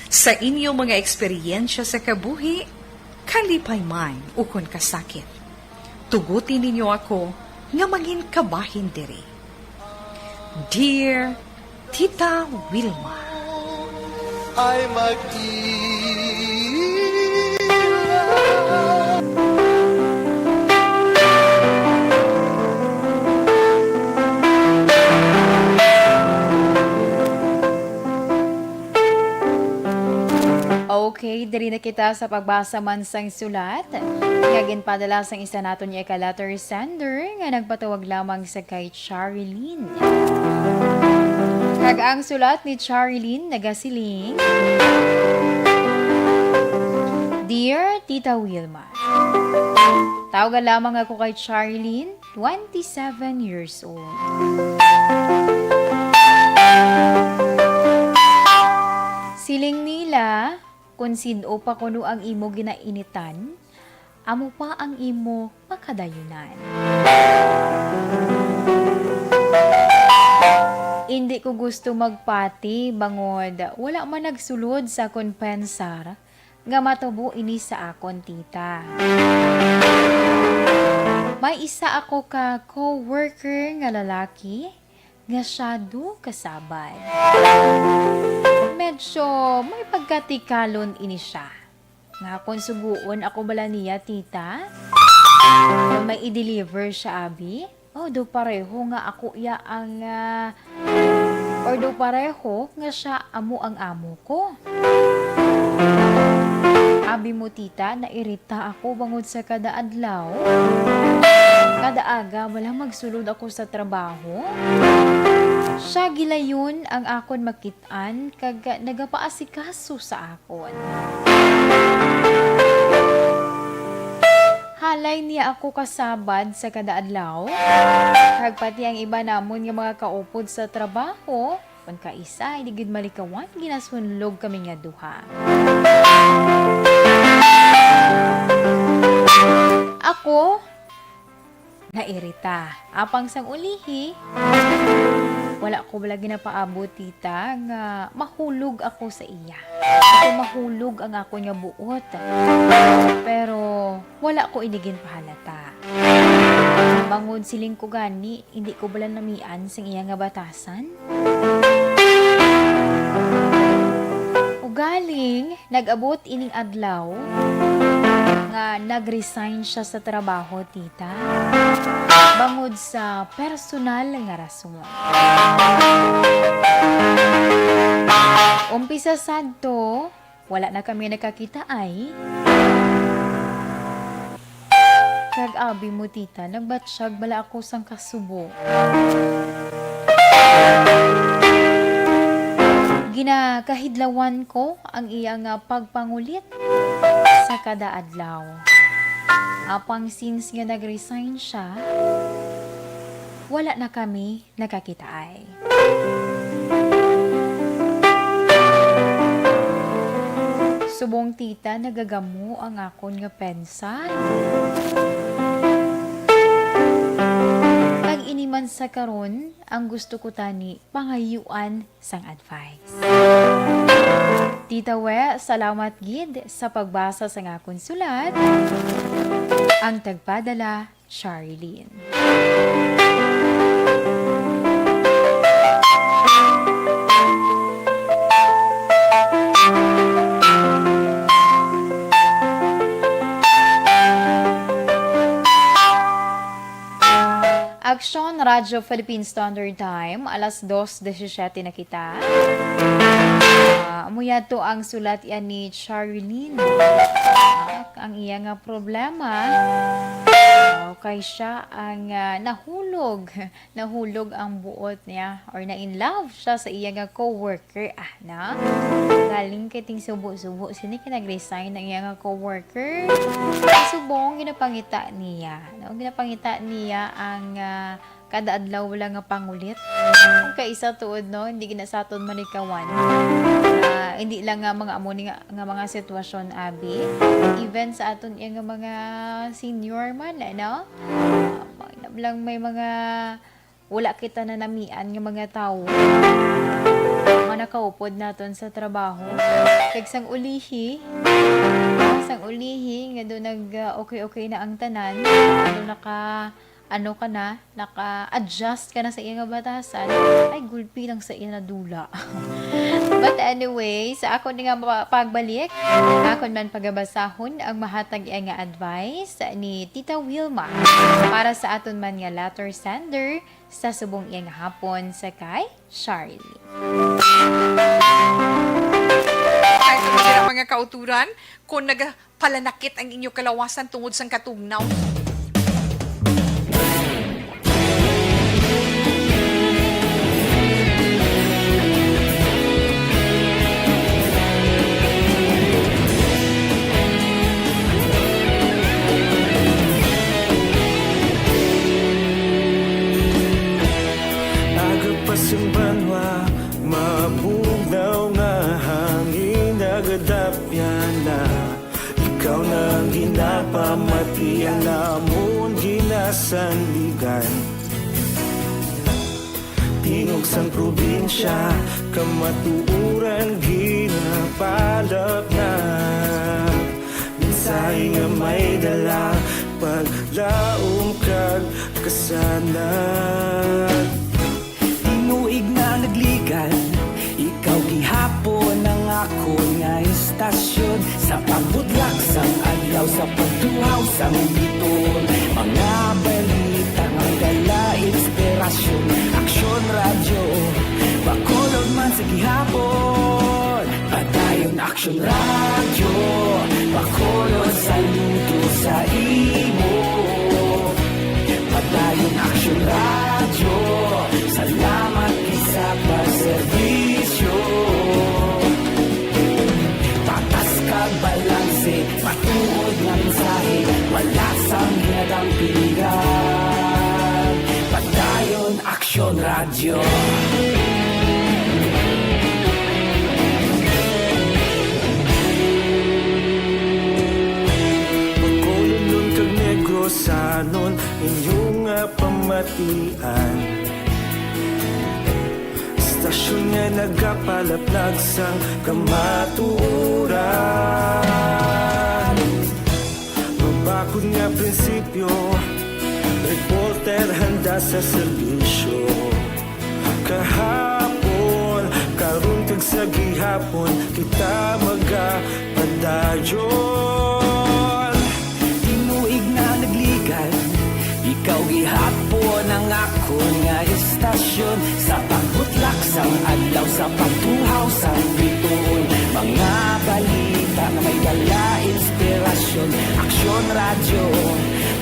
Sa inyo mga eksperyensya sa kabuhi, kalipay man ukon kasakit, tuguti ninyo ako nga mangin kabahin diri. Dear Tita Wilma. Ay mag-ila. Okay, diri na kita sa pagbasa man sang sulat nga ginpadala sang isa naton nga ka-letter sender nga nagpatawag lamang sa kay Charilyn. Kag ang sulat ni Charilyn nagasiling, Dear Tita Wilma, tawagan lamang ako kay Charilyn, twenty-seven years old. Siling nila, kung sin-o pa kuno ang imo ginainitan, amo pa ang imo makadayunan. Indi ko gusto magpati bangod wala man nagsulod sa akon pensar nga matabo ini sa akon tita. May isa ako ka co-worker nga lalaki nga shadow kasabay. Medyo may pagkatikalon ini siya. Nga kung suguon ako bala niya, tita? Kung may i-deliver siya, abi, oh, daw pareho nga ako iya ang, ah, or daw pareho nga siya amo ang amo ko. Abi mo, tita, nairita ako bangod sa kada adlaw. Kada aga, wala magsulod ako sa trabaho. Siya gilayon ang akon makit-an kag nagapaasikaso sa akon. Halay niya ako kasabad sa kada adlaw, kag pati ang iba namon nga mga kaupod sa trabaho, kon kaisa, hindi gid malikawan, ginasunlog kami nga duha. Ako, nairita. Apang sang ulihi, wala ko bala ginapaabot, tita, nga mahulog ako sa iya. Ako mahulog ang akon nga buot. Pero wala ko ini ginpahalata. Bangod siling ko gani, hindi ko bala namian sang iya nga batasan. Ugaling, nag-abot ining adlaw nga nag-resign siya sa trabaho, tita, bangod sa personal nga rason. Umpisa sadto, wala na kami nakakitaay. Kag abi mo, tita, nagbatsyag bala ako sang kasubo. Ginakahidlawan ko ang iya nga pagpangulit sa kada adlaw. Apang since nga nag-resign siya, wala na kami nakakitaay. Subong, tita, nagagamo ang akon nga pensa. Kag ini man sa karon, ang gusto ko tani pangayuan sang advice. Tita We, salamat gid sa pagbasa sang akon sulat. Ang tagpadala, Charlene. Aksyon, Radyo Philippine Standard Time, alas dos disisiete na kita. Ah, amo yadto ang sulat yan ni Charlene. Ah, ang iya nga problema, ah, kay siya ang, ah, nahulog. Nahulog ang buot niya or na-in love siya sa iya nga coworker, ah, no? Galing kay ting subo-subo, sini kay nag-resign ang iya nga coworker. Subong ginapangita niya, no? Ginapangita niya ang, ah, kada adlaw wala nga pangulit. Ang kaisa tuod, no, hindi gina sa aton malikawan. Ah, hindi lang nga mga amo ni nga, nga mga sitwasyon, abi. Even sa aton iya nga mga senior man, ano? Ah, lang may mga wala kita nanamian nga mga tawo nga nakaupod naton sa trabaho. Kag sang ulihi, sang ulihi nga do nag, ah, okay-okay na ang tanan, do naka ano ka na, naka-adjust ka na sa iya nga batasan, ay, gulpi lang sa iya nadula. But anyway, sa akon nga pa-, pagbalik, akon man pagabasahon ang mahatag iya nga advice ni Tita Wilma para sa aton man nga letter sender sa subong iya nga hapon sa kay Charlie. Ay, mga kauturan, kung naga-, palanakit ang inyo kalawasan tungod sang katugnaw. Aga pa sing banwa, mabugnaw nga hangin, nagadapyan na. Ikaw na ang ginapamati, ang amon ginasandigan. Tingog sang probinsya, kamatuoran ginapalapnag. Mensahe nga may dala, paglaom kag kasanag. Tinuig na nagligad, ikaw gihapon ang akon nga istasyon. Sa Pagbudlak sang adlaw sa pagtuhaw sang biton, mga balita nga may dala inspirasyon. Aksyon Radyo, Bacolod man sa gihapon. Padayon Aksyon Radyo, Bacolod saludo sa imo. Padayon Aksyon Radyo, salamat gid sa pagserbisyo. Patas kag balanse, matuod nga mensahe, wala sang ginadampigan. Padayon Aksyon Radyo. Bacolodnon kag Negrosanon, inyo nga pamatian. Istasyon nga nagapalaplag sang kamatuoran. Mabakod nga prinsipyo, reporter handa sa serbisyo. Kahapon, karon kag sa gihapon, kita magapadayon. Tinuig na nagligal, ikaw gihapon ang akon nga istasyon. Sa pagbutlak sang adlaw, sa pagtuhaw sang bituon, mga balita nga may dala inspirasyon. Aksyon Radyo,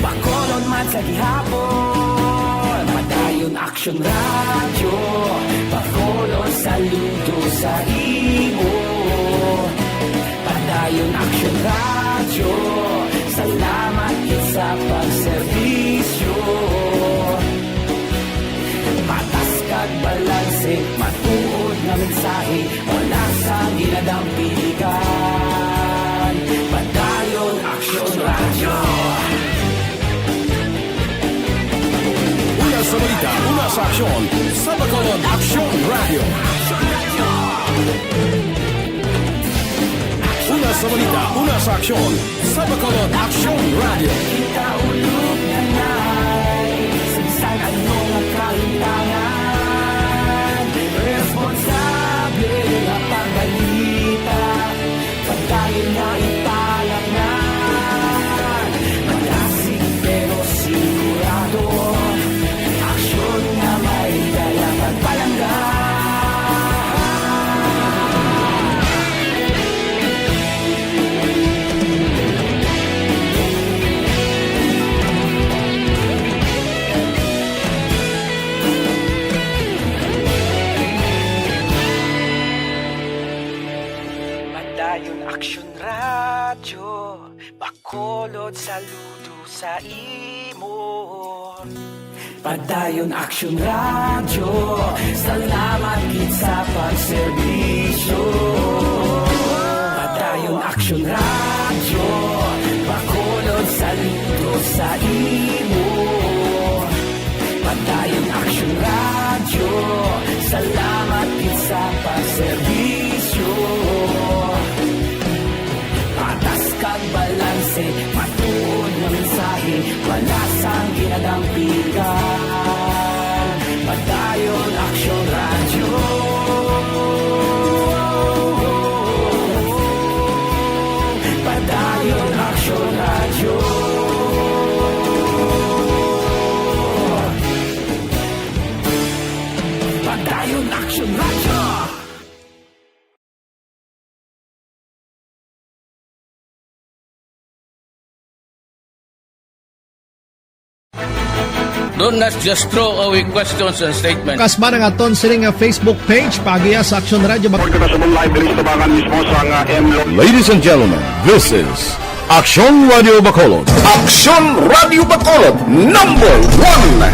Bacolod man sa gihapon. Padayon Aksyon Radyo, Bacolod saludo sa imo. Padayon Aksyon Radyo, salamat gid sa pagserbisyo. Patas kag balanse, matuod nga mensahe, wala sang ginadampigan. Padayon Aksyon Radyo. Una sa balita, una sa aksyon, sa Bacolod Aksyon Radyo. Una sa balita, una sa aksyon, sa Bacolod Aksyon Radyo. Kita ulog na nay, sa bisan ano nga kahimtangan, responsable nga pagbalita. Pagkain nga ipalatnan, malasig pero sigurado. Aksyon nga may dala pagpalangga. Padayon Aksyon Radyo, Bacolod saludo sa imo. Padayon Aksyon Radyo, salamat gid sa pagserbisyo. Padayon Aksyon Radyo, Bacolod saludo sa imo. Padayon Aksyon Radyo, salamat gid sa pagserbisyo. Patas kag balanse, matuod nga mensahe, wala sang ginadampigan. Padayon Aksyon Radyo. Padayon Aksyon Radyo. Padayon Aksyon Radyo. Do not just throw away questions and statements. Kas man ang aton sini nga Facebook page, paagiha sa Aksyon Radyo Bac- Report kita sa live diri sa tabangan mismo sa nga M Lo- Ladies and gentlemen, this is Aksyon Radyo Bacolod. Aksyon Radyo Bacolod, number one.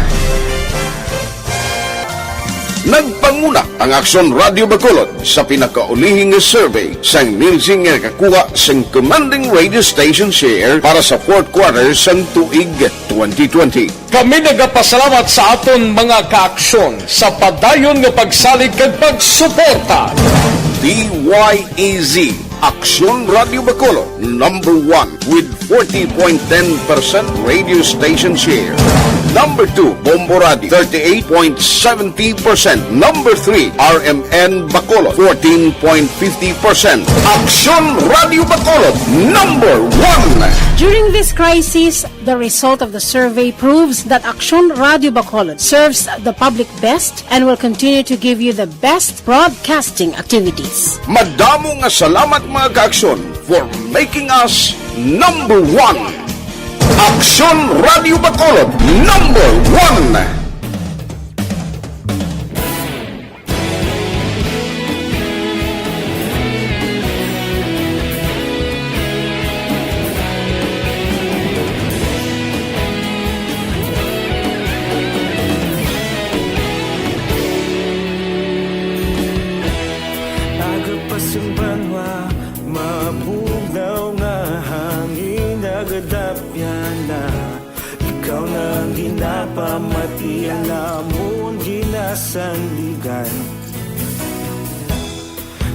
Nagpanguna ang Aksyon Radyo Bacolod sa pinakaulihi nga survey sang Nielsen nga nakakuha sang commanding radio station share para sa fourth quarter sang tuig twenty twenty. Kami nagapasalamat sa aton mga kaaksyon sa padayon nga pagsalig kag pagsuporta. D Y E Z, Aksyon Radyo Bacolod, number one with forty point ten percent radio station share. Number two, Bombo Radio, thirty-eight point seventy percent. Number three, R M N Bacolod, fourteen point fifty percent. Aksyon Radio Bacolod, number one. During this crisis, the result of the survey proves that Aksyon Radio Bacolod serves the public best and will continue to give you the best broadcasting activities. Madamo nga salamat, mga ka-Aksyon, for making us number one. Aksyon Radio Bacolod, number one. Aga pa sang banwa, mabugnaw nga hangin, nagadapyan na. Ikaw na ang ginapamati, ang amon ginasandigan.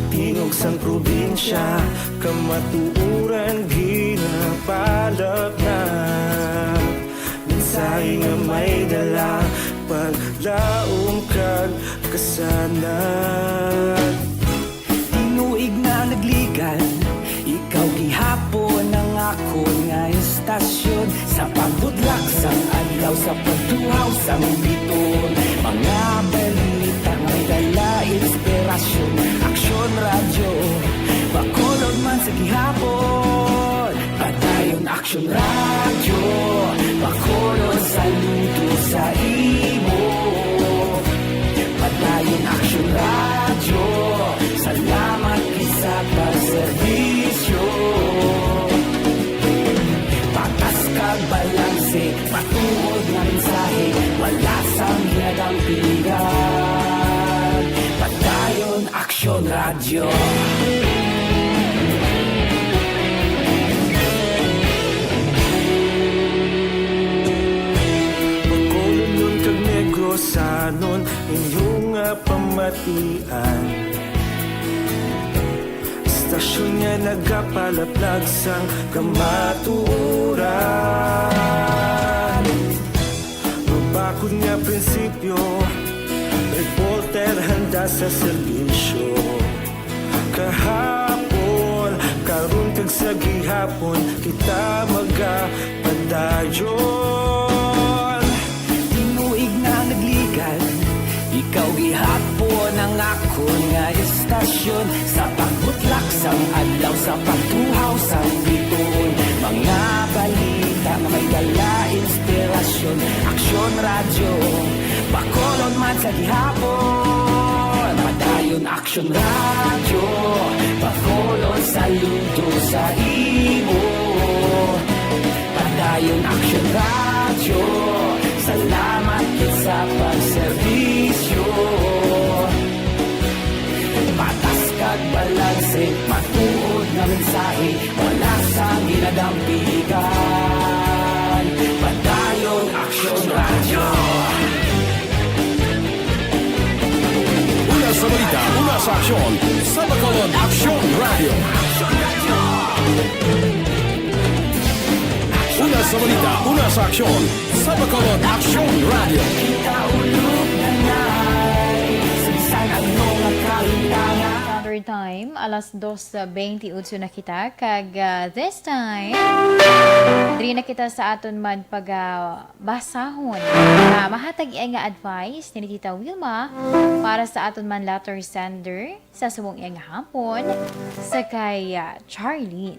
Tingog sang probinsya, kamatuoran ginapalapnap. Mensahe nga may dala, paglaom kag kasanag. Tinuig na nagligan, ikaw gihapon ang akon nga istasyon. Sa pagbutlak sang adlaw, sa pagtuhaw sang biton, mga balita may dala inspirasyon. Aksyon Radyo, Bacolod man sa gihapon. Padayon Aksyon Radyo, Bacolod, saludo sa imo. Padayon Aksyon Radyo, salamat gid sa pagserbisyo. Patas kag balanse, matuod nga mensahe, wala sang ginadampigan. Padayon Aksyon Radyo. Bacolodnon kag Negrosanon, inyo nga pamatian. Istasyon nga nagapalaplag sang kamatuoran. Mabakod nga prinsipyo, reporter handa sa serbisyo. Kahapon, karon kag sa gihapon, kita magapadayon. Tinuig na nagligan, ikaw gihapon ang akon nga istasyon. Sa pagbutlak sang adlaw, sa pagtuhaw sang biton, mga balita nga may dala inspirasyon. Aksyon Radyo, Bacolod man sa gihapon. Padayon Aksyon Radyo, Bacolod, saludo sa imo. Padayon Aksyon Radyo, salamat gid sa pagserbisyo. Patas kag balanse, matuod nga mensahe, wala sang ginadampigan. Padayon Aksyon Radyo. Una sa balita, una sa aksyon, sa Bacolod Aksyon Radyo. Una sa balita, una sa aksyon, sa Bacolod Aksyon Radyo. Standard time, alas dos bentiocho na kita, kag, ah, this time, diri na kita sa aton man pag, ah, basahon. Ah, mahatag iya nga advice ni Tita Wilma para sa aton man letter sender sa subong iya nga hapon, sa kay, ah, Charlene.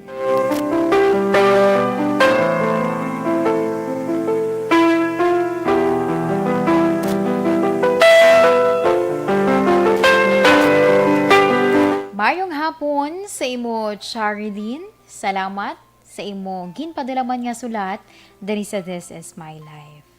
Mayong hapon sa imo, Charlene. Salamat sa imo ginpadala man nga sulat diri sa This Is My Life.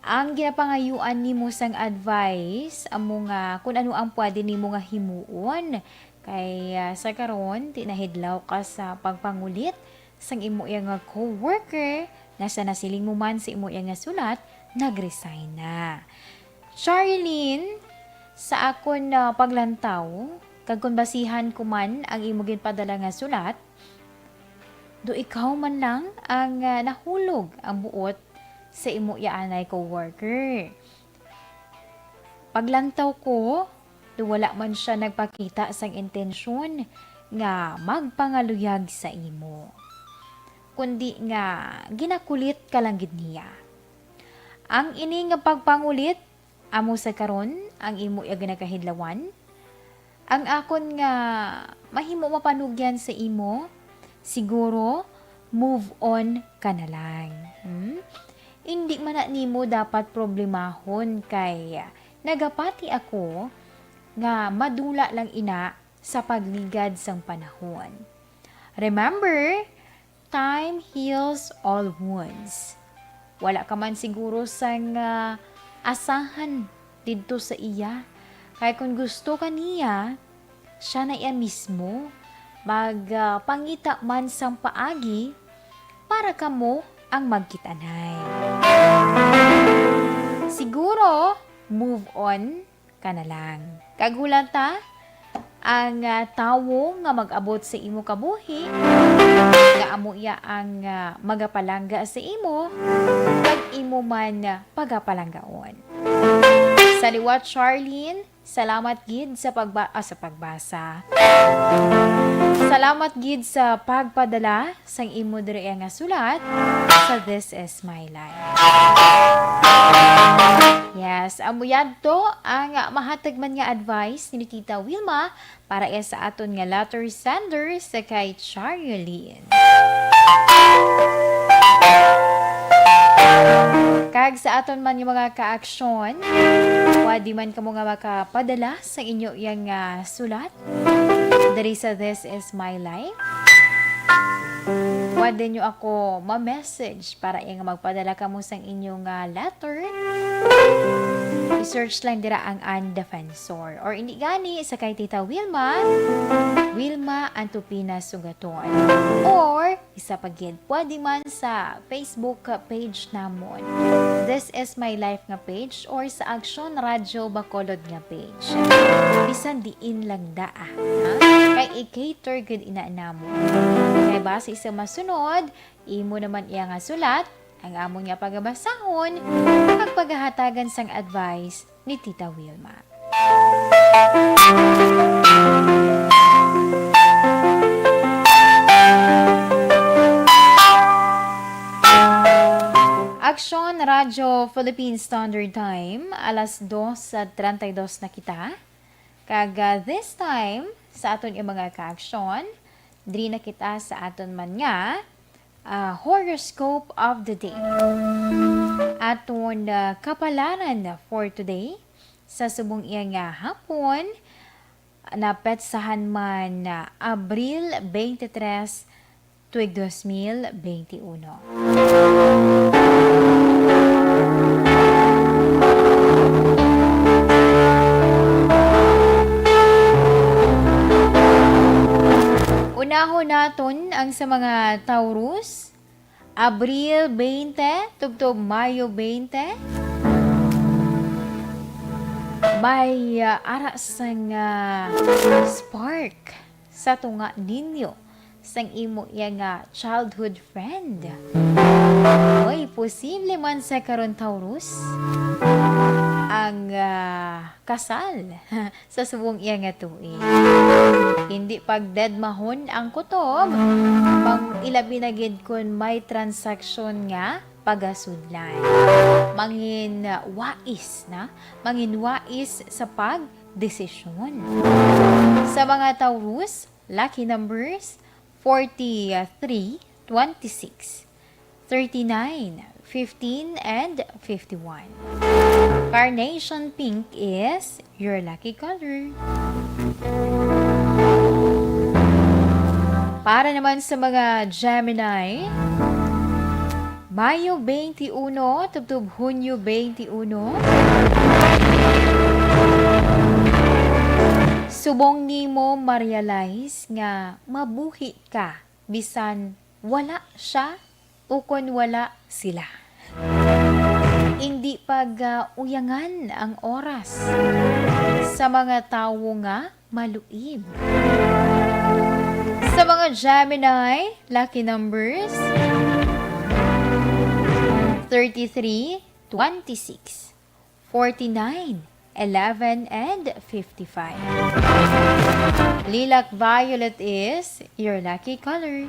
Ang ginapangayuan nimo sang advice amo nga kun ano ang pwede nimo nga himuon, kay, ah, sa karon, ti nahidlaw ka sa pagpangulit sang imo iya nga coworker nga sa nasiling mo man sa imo iya nga sulat, nag-resign na. Charlene, sa akon, ah, paglantaw, kag kon basihan ko man ang imo ginpadala nga sulat, do ikaw man lang ang, ah, nahulog ang buot sa imo ya anay coworker. Paglantaw ko, daw wala man siya nagpakita sang intensyon nga magpangaluyag sa imo, kundi nga ginakulit ka lang gid niya. Ang ini nga pagpangulit amo sa karon ang imo iya ginakahidlawan. Ang akon nga mahimo mapanugyan sa imo, siguro, move on ka na lang. Hmm? Indi man na nimo dapat problemahon, kay nagapati ako nga madula lang ina sa pagligad sang panahon. Remember, time heals all wounds. Wala ka man siguro sang, ah, asahan didto sa iya. Kay kung gusto ka niya, siya na iya mismo mag, ah, pangita man sang paagi para kamo ang magkit-anay. Siguro, move on ka na lang. Kag hulata, ang, ah, tawo nga mag-abot sa imo kabuhi, nga amo iya ang, ah, magapalangga sa imo, kag imo man, ah, pagapalanggaon. Sa liwat, Charlene, salamat gid sa pagba-, ah, sa pagbasa. Salamat gid sa pagpadala sang imo diri nga sulat sa This Is My Life. Yes, amo yadto ang mahatag man nga advice ni Tita Wilma para iya sa aton nga letter sender sa kay Charlene. Kag sa aton man nga mga kaaksyon, pwede man kamo nga makapadala sa inyo yang, ah, sulat diri sa This Is My Life. Pwede nyo ako ma-message para iya nga magpadala kamo sang inyo nga letter. I-search lang dira ang An Defensor. Or hindi gani, sa kay Tita Wilma, Wilma Antupina Sugaton. Or isa pa gid, pwede man sa Facebook page namon, This Is My Life nga page, or sa Aksyon Radyo Bacolod nga page. Bisan diin lang daa, ha? Kay i-cater gid ina namon. Kay basi sa masunod, imo naman iya nga sulat, ang amon nga pagabasahon, kag pagahatagan sang advice ni Tita Wilma. Aksyon Radyo Philippine Standard Time, alas dos treinta y dos na kita. Kag, ah, this time, sa aton nga mga kaaksyon, diri na kita sa aton man nga, ah, horoscope of the day. Aton, ah, kapalaran for today, sa subong iya nga hapon, napetsahan man, ah, Abril twenty-three, tuig dos mil benti uno. Unahon naton ang sa mga Taurus, Abril twenty tubtob Mayo twenty. May, ah, ara sang, ah, spark sa tunga ninyo sang imo iya nga childhood friend. Oy, posible man sa karon, Taurus, ang, ah, kasal sa subong iya nga tuig. Hindi pagdedmahon ang kutob, mang-, ilabi na gid kon may transaksyon nga pagasudlan. Mangin wais na, mangin wais sa pagdesisyon. Sa mga Taurus, lucky numbers forty-three, twenty-six, thirty-nine, fifteen, and fifty-one. Carnation pink is your lucky color. Para naman sa mga Gemini, Mayo twenty-one tubtob Hunyo twenty-one, subong nimo ma-realize nga mabuhi ka bisan wala siya ukon wala sila. Indi pag, ah, uyangan ang oras sa mga tawo nga maluib. Sa mga Gemini, lucky numbers thirty-three, twenty-six, forty-nine, eleven, and fifty-five. Lilac violet is your lucky color.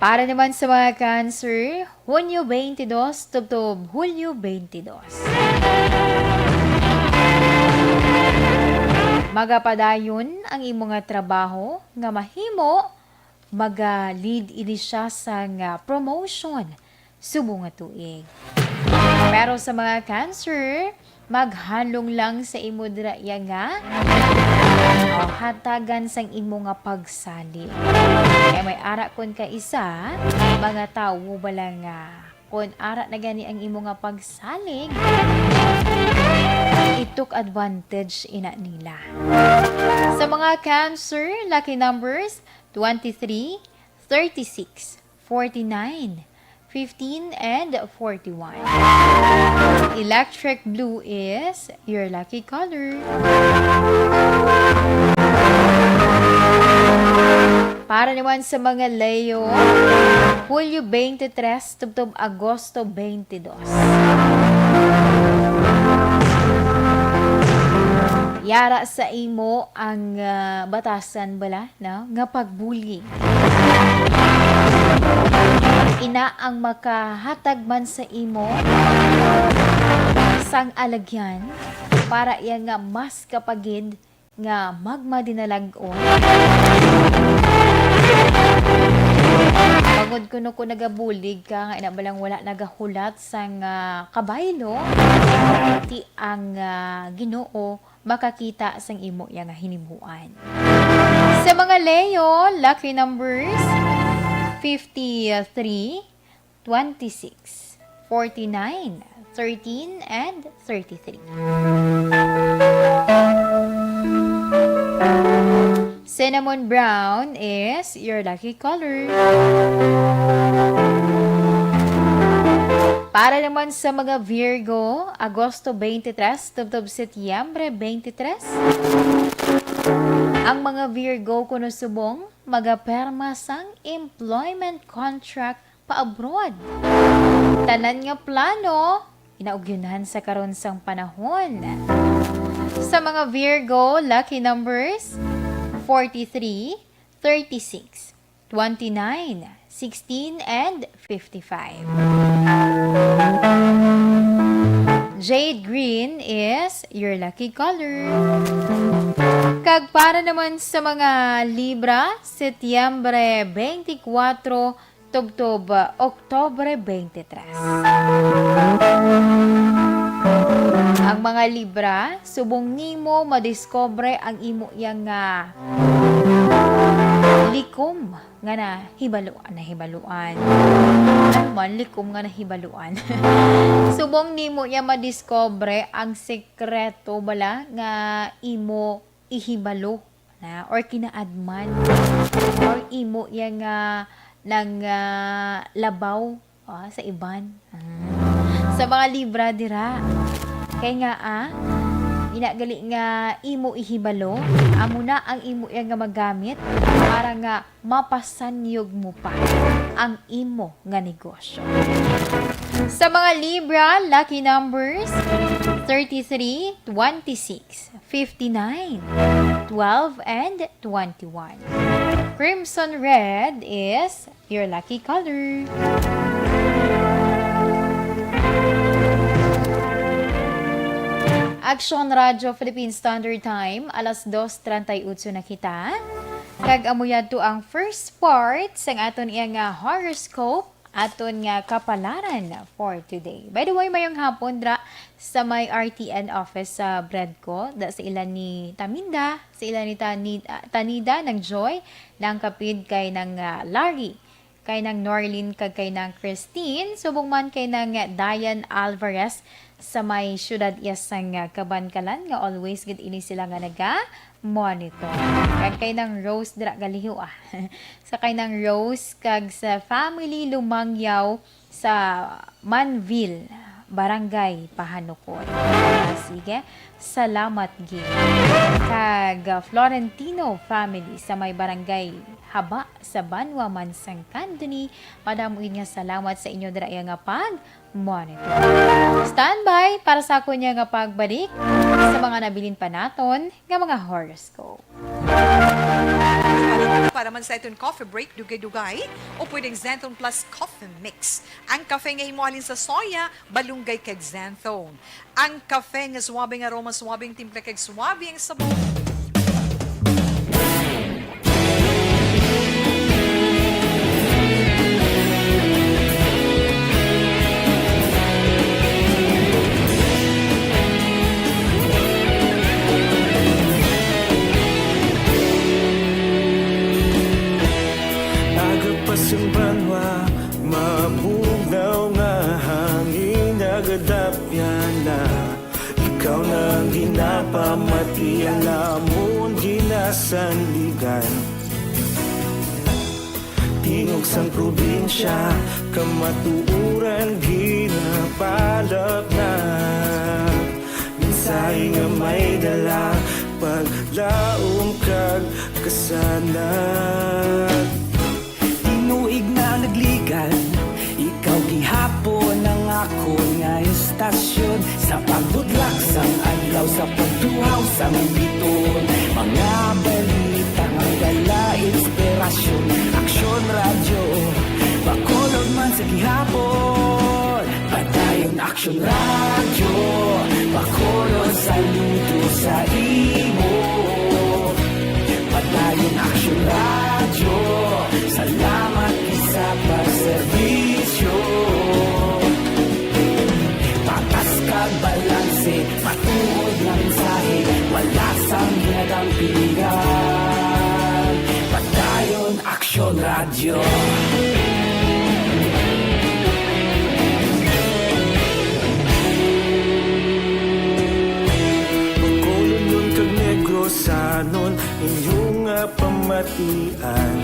Para naman sa mga Cancer, Hunyo twenty-two tubtob Hulyo twenty-two. Magapadayon ang imo nga trabaho nga mahimo, maga-lead ini siya sa nga promotion subong nga tuig. Pero sa mga Cancer, maghalong lang sa imo dira iya nga, o, hatagan sang imo nga pagsalig. Kay may ara kon kaisa, mga tawo bala nga kon ara na gani ang imo nga pagsalig, i-took advantage ina nila. Sa mga Cancer, lucky numbers twenty-three, thirty-six, forty-nine, fifteen, and forty-one. Electric blue is your lucky color. Para naman sa mga Leo, Hulyo twenty-three tubtob Agosto twenty-two. Yara sa imo ang, ah, batasan bala, no, nga pagbulig. Ina ang makahatag man sa imo sang alagyan para iya nga mas kapagid nga magmadinalag-on. Bangod kuno kung nagabulig ka nga ina balang wala nagahulat sang, ah, kabaylo, ti ang, ah, Ginoo makakita sang imo iya nga hinimuan. Sa mga Leo, lucky numbers fifty-three, twenty-six, forty-nine, thirteen, and thirty-three. Cinnamon brown is your lucky color. Para naman sa mga Virgo, Agosto twenty-three tubtob Setyembre twenty-three. Ang mga Virgo kuno subong magaperma sang employment contract pa-abroad. Tanan nga plano, inaugyunan sa karon sang panahon. Sa mga Virgo, lucky numbers, forty-three, thirty-six, twenty-nine, sixteen, and fifty-five. Jade green is your lucky color. Kag para naman sa mga Libra, Setyembre twenty-four tubtob Oktubre twenty-three. Ang mga Libra, subong nimo madiskubre ang imo iya nga likom nga nahibalo-, nahibaluan. Ano man, likom nga nahibaluan. Subong nimo iya madiskubre ang sekreto bala nga imo ihibalo na, or kinaadman, or imo iya nga nang, ah, labaw, ah, sa iban. Ah. Sa mga Libra dira. Kay nga, ah, ina gali nga imo ihibalo, amo na ang imo iya nga magamit para nga mapasanyog mo pa ang imo nga negosyo. Sa mga Libra, lucky numbers, thirty-three, twenty-six, fifty-nine, twelve, and twenty-one. Crimson red is your lucky color. Action Radio Philippine Standard Time, alas dos treinta y ocho na kita. Kag amo yadto ang first part sang aton iya nga horoscope, aton nga kapalaran for today. By the way, mayong hapon dra sa may R T N office sa Bredco, da sa ila ni Taminda, sa ila ni Tani-, ah, Tanida, nang Joy, nang Kapid kay nang, ah, Larry, kay nang Norlin, kag kay nang Christine, subong man kay nang Diane Alvarez sa may siyudad iya sang, ah, Kabankalan, nga always gid ini sila nga naga-monitor. Kag kay nang Rose dira galiho, ah. Sa kay nang Rose kag sa family Lumangyaw sa Manville, Barangay Pahanukon. Sige, salamat gid. Kag, ah, Florentino family sa may Barangay haba sa banwa man sang Candoni. Madamo gid nga salamat sa inyo dira iya nga pag-monitor. Standby para sa akon niya nga pagbalik sa mga nabilin pa naton nga mga horoscope. Para man sa iton coffee break, dugay-dugay, o pwedeng Xanthone Plus Coffee Mix. Ang kafe nga himo halin sa soya, balunggay kag xanthone. Ang kafe nga suabe nga aroma, suabe ang timpla kag suabe ang sabor. Aga pa sang banwa, mabugnaw nga hangin nagadapyan na. Ikaw na ang ginapamati, ang amon ginasandigan. Tingog sang probinsya, kamatuoran ginapalapnat. Mensahe nga may dala, paglaom kag kasanag. Tinuig na nagligan, ikaw gihapon ang akon nga estasyon. Sa pagbudlak sang adlaw, sa pagtuhaw sang biton, mga balita nga dala inspirasyon. Aksyon Radyo, Bacolod man sa gihapon. Padayon Aksyon Radyo, Bacolod, saludo sa imo. Padayon Aksyon Radyo, salamat gid sa pagserbisyo. Patas kag balanse, matuod nga mensahe, wala sang ginadampigan. Padayon Aksyon Radyo. Bacolodnon kag Negrosanon, inyo nga pamatian.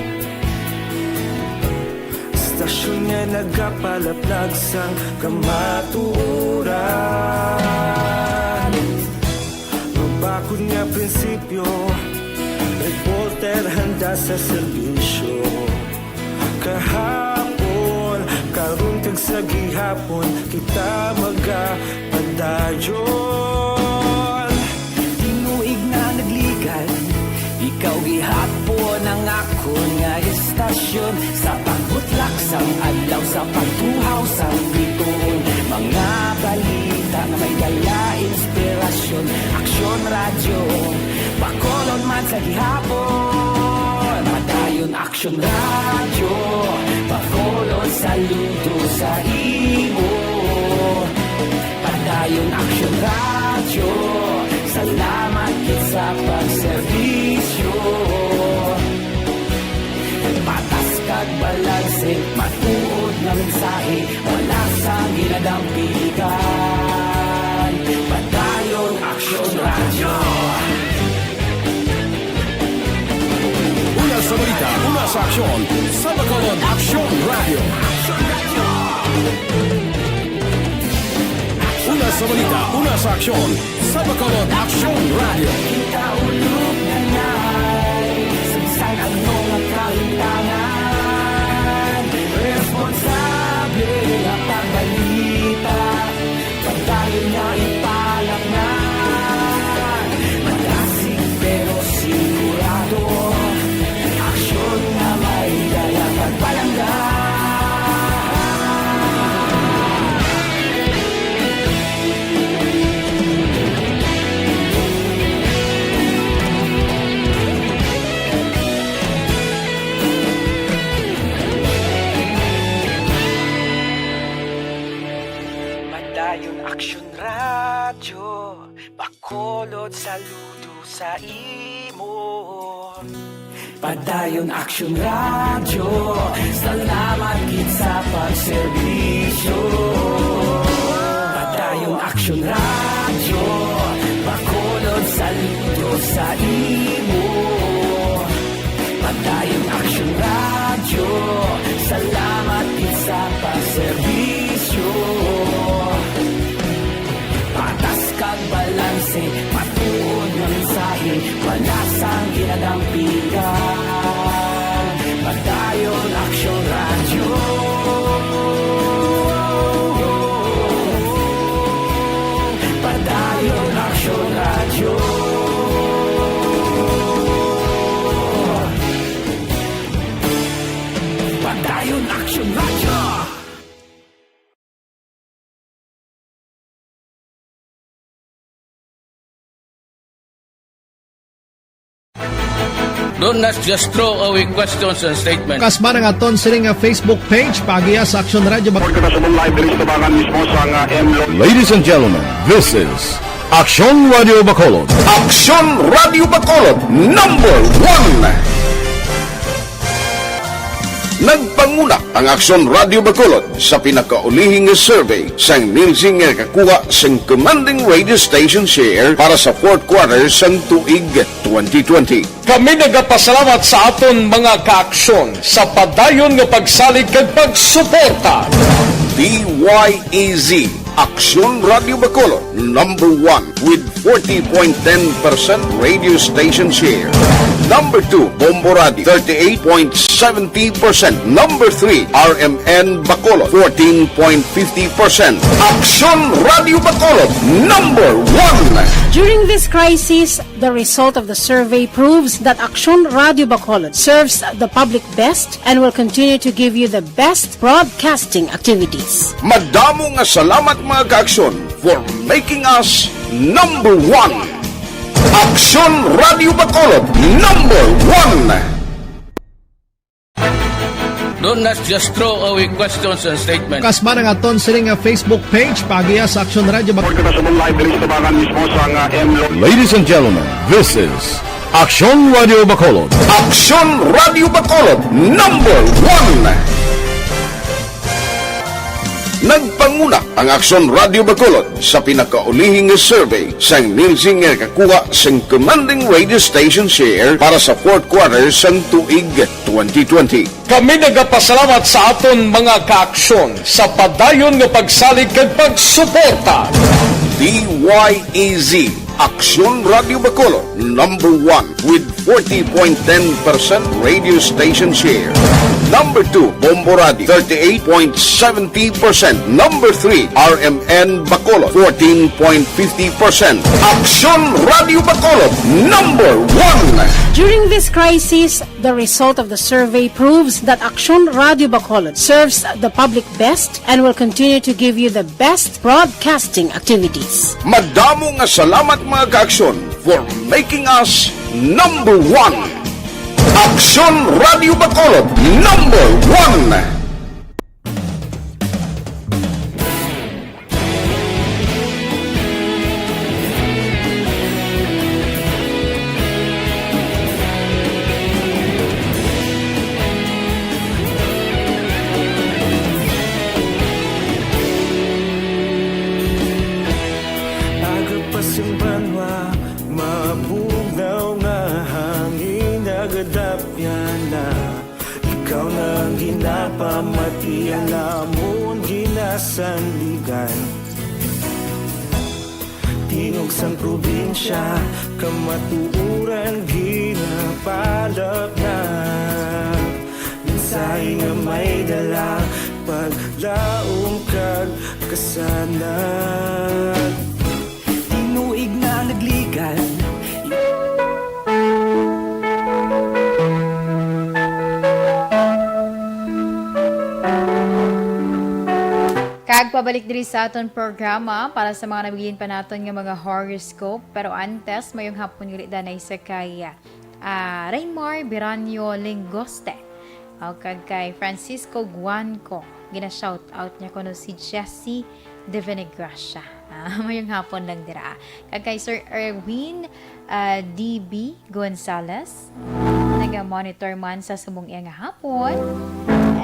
Estasyon nga nagapalaplag sang kamatuoran. Mabakod nga prinsipyo, reporter handa sa serbisyo. Kahapon, karon kag sa gihapon, kita magapadayon. Tinuig na nagligan, ikaw gihapon ang akon nga estasyon. Sa pagbutlak sang adlaw, sa pagtuhaw sang biton, mga balita nga may dala inspirasyon. Aksyon Radyo, Bacolod man sa gihapon. Padayon Aksyon Radyo, Bacolod, saludo sa imo. Padayon Aksyon Radyo, salamat gid sa pagserbisyo. Patas kag balanse, matuod nga mensahe, wala sang ginadampigan. Padayon Aksyon Radyo. Una sa balita, una sa aksyon, sa Bacolod Aksyon Radyo. Una sa balita, una sa aksyon, sa Bacolod Aksyon Radyo. Kita ulog na nai, sa bisan ano nga kahintangan, responsable nga pagbalita, padayon nga ipalapngan. Madasig pero sigurado, aksyon nga may dala pagpalangga. Padayon Aksyon Radyo, Bacolod, saludo sa imo. Padayon Aksyon Radyo, salamat gid sa pagserbisyo. Padayon Aksyon Radyo, Bacolod, saludo sa imo. Padayon Aksyon Radyo, salamat gid sa pagserbisyo. Patas kag balanse, matuod nga mensahe, wala sang ginadampigan. Don't not just throw away questions and statements. Kasma nga aton sini nga Facebook page, paagiha sa Aksyon Radio Bac- Report kita sa live diri sa tabangan mismo sa nga M Lo- Ladies and gentlemen, this is Aksyon Radio Bacolod. Aksyon Radio Bacolod, number one. Nagpanguna ang Aksyon Radio Bacolod sa pinakaulihi nga survey sang Nielsen nga nakakuha sang commanding radio station share para sa fourth quarter sang tuig twenty twenty. Kami nagapasalamat sa aton mga kaaksyon sa padayon nga pagsalig kag pagsuporta. D Y E Z, Aksyon Radio Bacolod, number one with forty point ten percent radio station share. Number two, Bombo Radio, thirty-eight point seventy percent. Number three, R M N Bacolod, fourteen point fifty percent. Aksyon Radio Bacolod, number one. During this crisis, the result of the survey proves that Aksyon Radio Bacolod serves the public best and will continue to give you the best broadcasting activities. Madamo nga salamat, mga kaaksyon, for making us number one. Aksyon Radio Bacolod, number one. Don't not just throw away questions and statements. Kasma nga aton sini nga Facebook page, paagiha sa Aksyon Radio Bac- Report kita sa live diri sa tabangan mismo sa nga M Lo- Ladies and gentlemen, this is Aksyon Radio Bacolod. Aksyon Radio Bacolod, number one. Nagpanguna ang Aksyon Radio Bacolod sa pinakaulihi nga survey sang Nielsen nga nakakuha sang commanding radio station share para sa fourth quarter sang tuig twenty twenty. Kami nagapasalamat sa aton mga kaaksyon sa padayon nga pagsalig kag pagsuporta. D Y E Z, Aksyon Radio Bacolod, number one with forty point ten percent radio station share. Number two, Bombo Radio, thirty-eight point seventy percent. Number three, R M N Bacolod, fourteen point fifty percent. Aksyon Radio Bacolod, number one. During this crisis, the result of the survey proves that Aksyon Radio Bacolod serves the public best and will continue to give you the best broadcasting activities. Madamo nga salamat, mga kaaksyon, for making us number one. Aksyon Radio Bacolod, number one. Aga pa sing banwa, mabugnaw nga hangin nagadapyan na. Ikaw na ang ginapamati, ang amon ginasandigan. Tingog sang probinsya, kamatuoran ginapalapnag. Mensahe nga may dala, paglaom kag kasanag. Tinuig na nagligan. Kag pabalik diri sa aton programa para sa mga nabilin pa naton nga mga horoscope. Pero antes, mayong hapon gali danay sa kay, ah, Raymar Biranyo Lingoste. O, kag kay Francisco Guanco, gina-shout out niya kuno si Jessie de Venegracia. Ah, mayong hapon lang dira. Kag kay Sir Erwin, ah, D B Gonzalez, naga-monitor man sa subong iya nga hapon.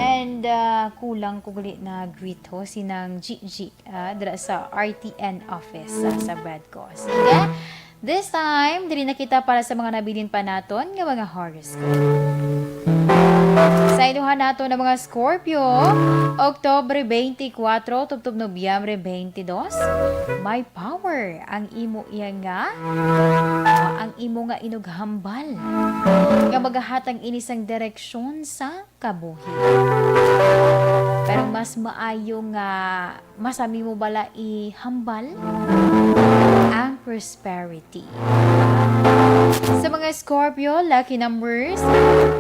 And, ah, kulang ko gali na greet ho si Nang Gigi, ah, dira sa R T N office, ah, sa Bradco. Sige. This time, diri na kita para sa mga nabilin pa naton nga mga horoscope. Sa inuhan nato nga mga Scorpio, Oktubre twenty-four tubtob Nobyembre twenty-two, may power ang imo iya nga, ah, ang imo nga inughambal nga magahatag ini sang direksyon sa kabuhi. Pero mas maayo nga mas amo mo bala ihambal ang prosperity. Sa mga Scorpio, lucky numbers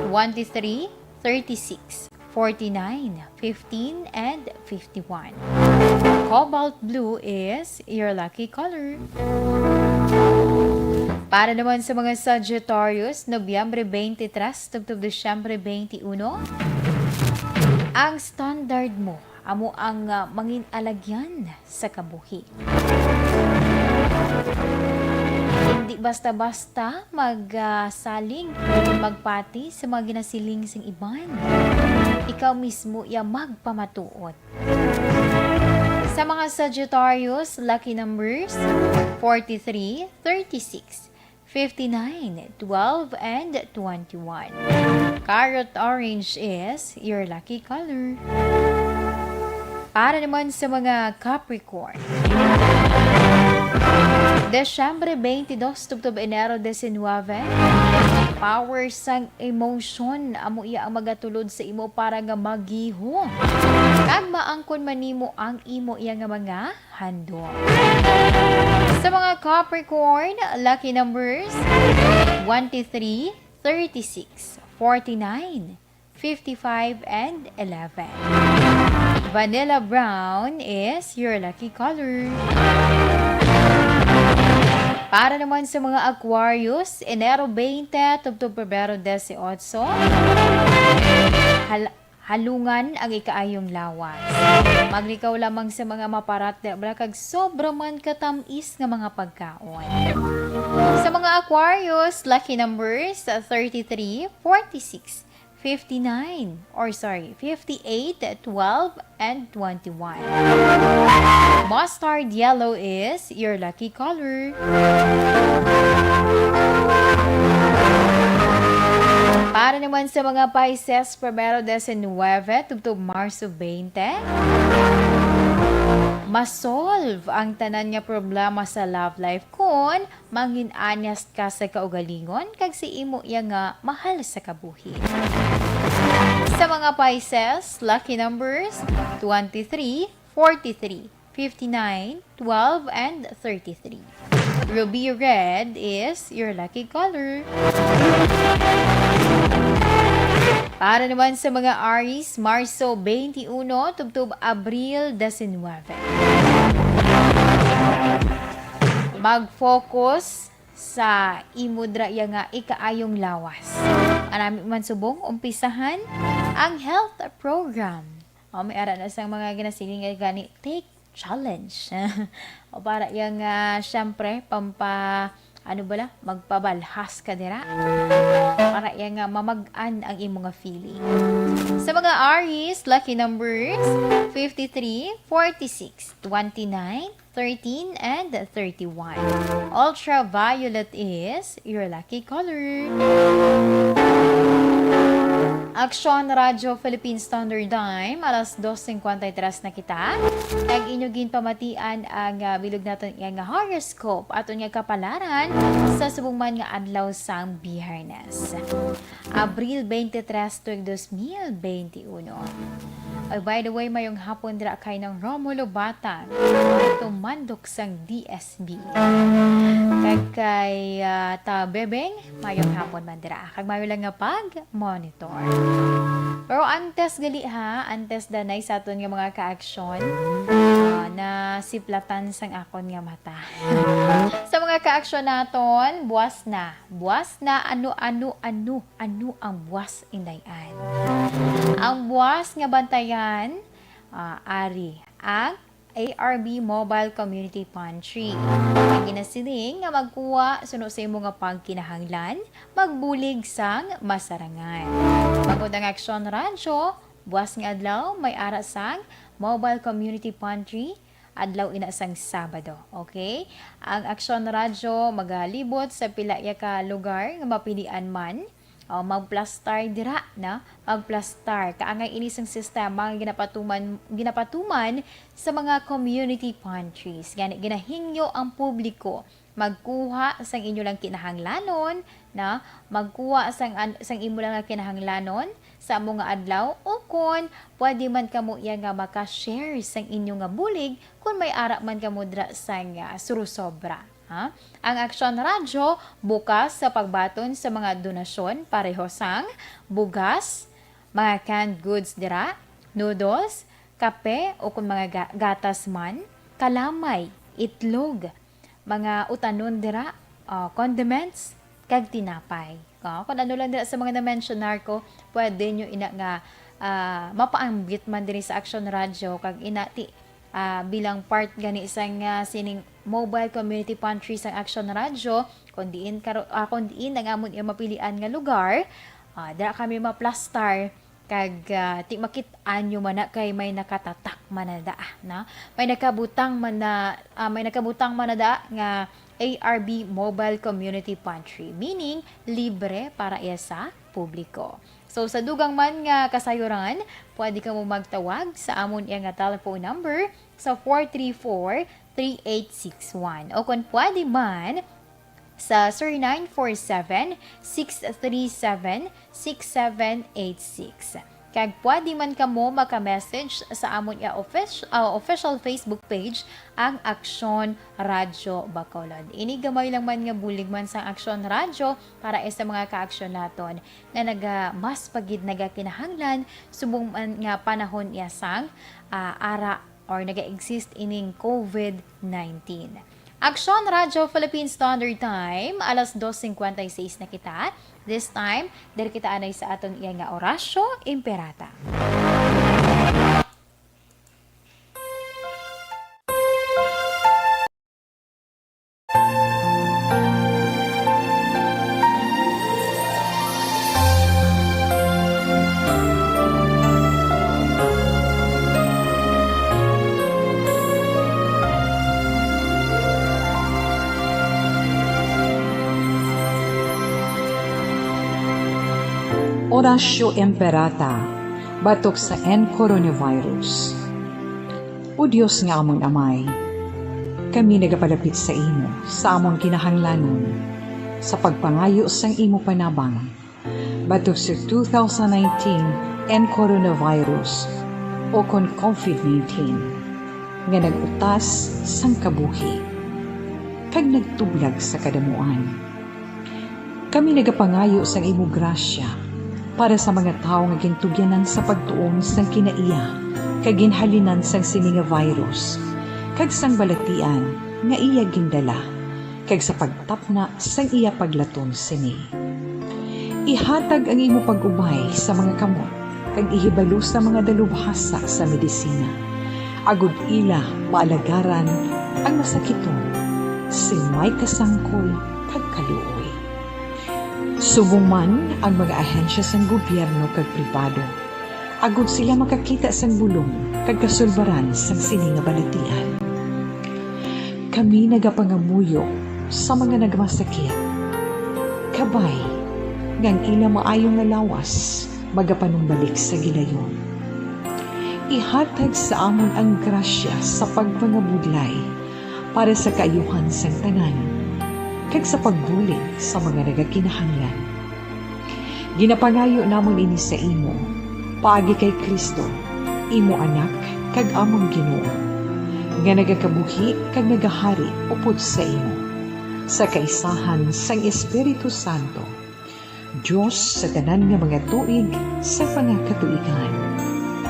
twenty-three, thirty-six, forty-nine, fifteen, and fifty-one. Cobalt blue is your lucky color. Para naman sa mga Sagittarius, Nobyembre twenty-three tubtob Disyembre twenty-uno, ang standard mo amo ang, ah, mangin alagyan sa kabuhi. Hindi basta-basta mag, ah, salig, magpati sa mga ginasiling sang iban. Ikaw mismo iya magpamatuod. Sa mga Sagittarius, lucky numbers forty-three, thirty-six, fifty-nine, twelve, and twenty-one. Carrot orange is your lucky color. Para naman sa mga Capricorn, Desyembre twenty-two tubtob Enero diecinueve, power sang emotion amo iya ang magatulod sa imo para nga magiho kag maangkon man nimo ang imo iya nga mga handom. Sa mga Capricorn, lucky numbers twenty-three, thirty-six, forty-nine, fifty-five, and eleven. Vanilla brown is your lucky color. Para naman sa mga Aquarius, Enero twenty tubtob Pebrero dieciocho, hal- halungan ang ikaayong lawas. Maglikaw lamang sa mga maparat, di ba, kag sobra man katamis nga mga pagkaon. Sa mga Aquarius, lucky numbers thirty-three, forty-six, fifty-nine, or sorry, fifty-eight, twelve, and twenty-one. Mustard yellow is your lucky color. Para naman sa mga Pisces, Pebrero diecinueve tubtob Marso twenty, masolve ang tanan nga problema sa love life kon mangin-honest ka sa kaugalingon kag sa imo iya nga mahal sa kabuhi. Sa mga Pisces, lucky numbers twenty-three, forty-three, fifty-nine, twelve, and thirty-three. Ruby red is your lucky color. Para naman sa mga Aries, Marso twenty-one tubtob Abril diecinueve. Mag-focus sa imo dira iya nga ikaayong lawas. Anami man subong umpisahan ang health program. O, may ara na sang mga ginasiling nga gani, take challenge. O para iya nga, syempre, pampa, ano bala, magpabalhas ka dira. Para iya nga mamag-an ang imo nga feeling. Sa mga Aries, lucky numbers fifty-three, forty-six, twenty-nine, thirteen, and thirty-one. Ultraviolet is your lucky color. Aksyon Radyo Philippine Standard Time, alas dos cincuenta y tres na kita. Kag inyo ginpamatian ang, ah, bilog naton nga horoscope, aton nga kapalaran sa subong man nga adlaw sang Biyernes. Abril twenty-three tuig dos mil beintiuno. Ay, by the way, mayong hapon dira kay Nang Romulo Batang, tumandok sang D S B. Kag kay, ah, Ta Bebeng, mayong hapon man dira. Kag mayo lang nga pag-monitor. Pero antes gali ha, antes danay sa aton nga mga kaaksyon, ah, nasiplatan sang akon nga mata. Sa mga kaaksyon naton, buwas na. Buwas na, ano, ano, ano, ano ang buwas, Inday Ann? Ang buwas nga bantayan, ah, ari, ang A R B Mobile Community Pantry. Ang ginasiling nga magkuha suno sa imo nga pagkinahanglan, magbulig sang masarangan. Bangod ang Aksyon Radyo, buwas nga adlaw, may ara sang Mobile Community Pantry, adlaw ina sang Sabado, okay? Ang Aksyon Radyo magalibot sa pila ya ka lugar nga mapilian man. O, magplastar dira, na? Magplastar. Kaangay ini sang sistema nga ginapatuman, ginapatuman sa mga community pantries. Gani, ginahingyo ang publiko magkuha sang inyo lang kinahanglanon, na? Magkuha sang an-, sang imo lang nga kinahanglanon sa amo nga adlaw, o kon pwede man kamo iya nga maka-share sang inyo nga bulig kon may ara man kamo dira sang, ah, surosobra, ha? Ang Aksyon Radyo bukas sa pagbaton sa mga donasyon pareho sang bugas, mga canned goods dira, noodles, kape o kon mga ga-, gatas man, kalamay, itlog, mga utanon dira, ah, condiments, kag tinapay. Ah, kung ano lang dira sa mga na-mentionar ko, pwede nyo ina nga, ah, mapaambit man diri sa Action Radyo, kag ina ti, ah, bilang part gani sang, ah, sining mobile community pantry sang Action Radyo, kung diin karo-, ah, kung diin ang amon iya mapilian nga lugar, ah, dira kami maplastar. Kag, ah, ti makit-an nyo man na kay may nakatatak man na daa, na? May nakabutang man na, ah, may nakabutang man na daa nga A R B Mobile Community Pantry, meaning libre para iya sa publiko. So, sa dugang man nga kasayuran, pwede kamo magtawag sa amon iya nga telephone number sa four three four, three eight six one. O kung pwede man, sa zero nine four seven, six three seven, six seven eight six. Kag pwede man kamo maka-message sa amon iya offic-, ah, official Facebook page, ang Aksyon Radyo Bacolod. Ini gamay lang man nga bulig man sang Aksyon Radyo para sa mga kaaksyon naton nga naga-, mas pa gid nagakinahanglan subong man nga panahon iya sang, ah, ara or naga-exist ining COVID nineteen. Aksyon Radyo Philippine Standard Time, alas dos cincuenta y seis na kita. This time, diri kita anay sa aton iya nga Orasyo Imperata. Orasyo Imperata, batok sa N coronavirus. O Dios nga amon Amay, kami nagapalapit sa imo sa amon kinahanglanon sa pagpangayo sang imo panabang batok sa two thousand nineteen N coronavirus, o kon COVID nineteen, nga nag-utas sang kabuhi kag nagtublag sa kadamuan. Kami nagapangayo sang imo grasya para sa mga tawo nga gintugyanan sa pagtuon sang kinaiya kag ginhalinan sang sini nga virus kag sang balatian nga iya gindala, kag sa pagtapna sang iya paglaton sini. Ihatag ang imo pag-ubay sa mga kamot kag ihibalo sa mga dalubhasa sa medisina, agod ila maalagaran ang masakiton sing may kasangkol kag kaluoy. Subong man ang mga ahensya sang gobyerno kag pribado, agod sila makakita sang bulong kag kasulbaran sang sini nga balatian. Kami nagapangamuyo sa mga nagmasakit, kabay nga ang ila maayo nga lawas magapanumbalik sa gilayon. Ihatag sa amon ang grasya sa pagpangabudlay para sa kaayuhan sang tanan, kag sa pagbulig sa mga nagakinahanglan. Ginapangayo namon ini sa imo, paagi kay Cristo, imo Anak kag amon Ginoo, nga nagakabuhi kag nagahari upod sa imo, sa kaisahan sang Espiritu Santo, Dios sa tanan nga mga tuig sa mga katuigan.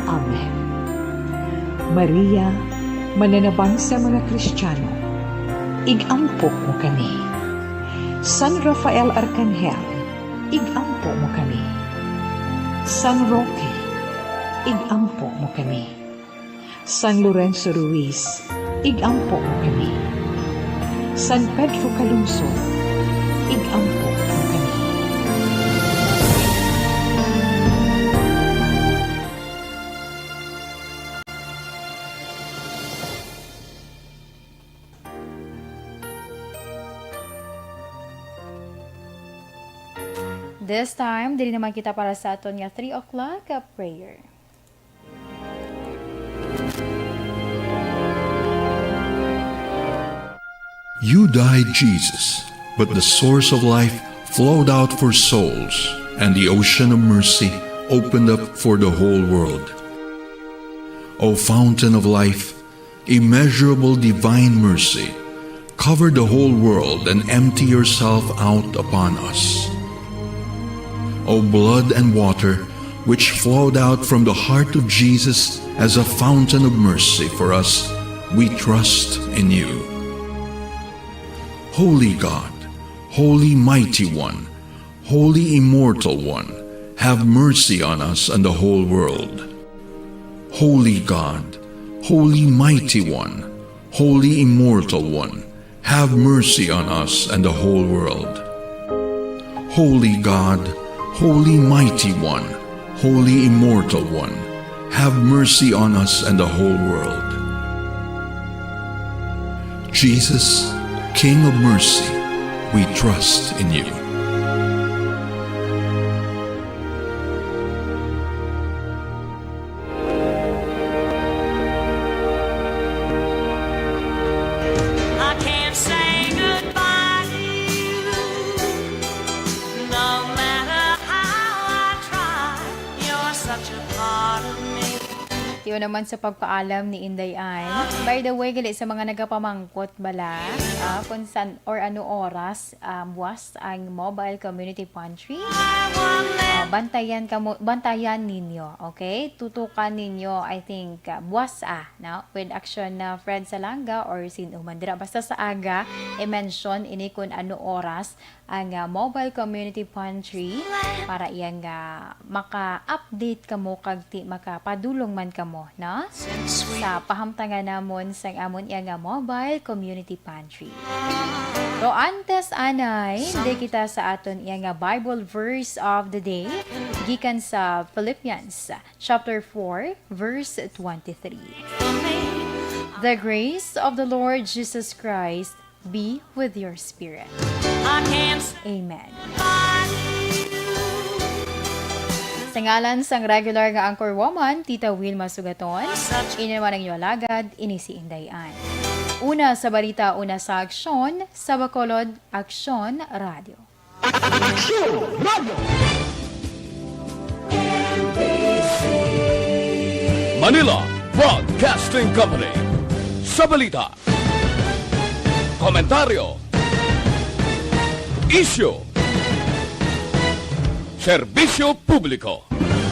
Amen. Maria, mananabang sa mga Kristiyano, ig-ampo mo kami. San Rafael Arkanghel, ig-ampo mo kami. San Roque, ig-ampo mo kami. San Lorenzo Ruiz, ig-ampo mo kami. San Pedro Calungsod, ig-ampo mo kami. This time, diri naman kita para sa aton nga three o'clock, uh, prayer. You died, Jesus, but the source of life flowed out for souls, and the ocean of mercy opened up for the whole world. O fountain of life, immeasurable divine mercy, cover the whole world and empty yourself out upon us. O blood and water, which flowed out from the heart of Jesus as a fountain of mercy for us, we trust in you. Holy God, Holy Mighty One, Holy Immortal One, have mercy on us and the whole world. Holy God, Holy Mighty One, Holy Immortal One, have mercy on us and the whole world. Holy God, Holy Mighty One, Holy Immortal One, have mercy on us and the whole world. Jesus, King of mercy, we trust in you. I can't say goodbye to you. No matter how I try, you're such a part of me. Tiyo naman sa pagpaalam ni Inday Ann. By the way, gali sa mga nagapamangkot bala, ah, kung san or ano oras, ah, buwas ang Mobile Community Pantry. Ah, bantayan kamo, bantayan ninyo, okay? Tutukan ninyo, I think, ah, buwas, ah, no? With action na Fred Salanga or sin-o man dira. Basta sa aga, i-mention ini kung ano oras ang, ah, Mobile Community Pantry para iyang, ah, maka-update kamo kag ti makapadulong man kamo, no? Sa pahamtangan namon sang amon iyang, ah, Mobile Community Pantry. Pero antes anay, di kita sa aton iyang, ah, Bible verse of the day gikan sa Philippians chapter four, verse twenty-three. The grace of the Lord Jesus Christ be with your spirit. I can't say Amen. goodbye to you. Sa ngalan sang regular nga anchor woman, Tita Wilma Sugaton, ini naman ang inyo alagad, ini si Inday Ann. Una sa balita, una sa aksyon, sa Bacolod, Aksyon Radio. Manila Broadcasting Company. Sa balita, komentaryo, isyu, serbisyo publiko.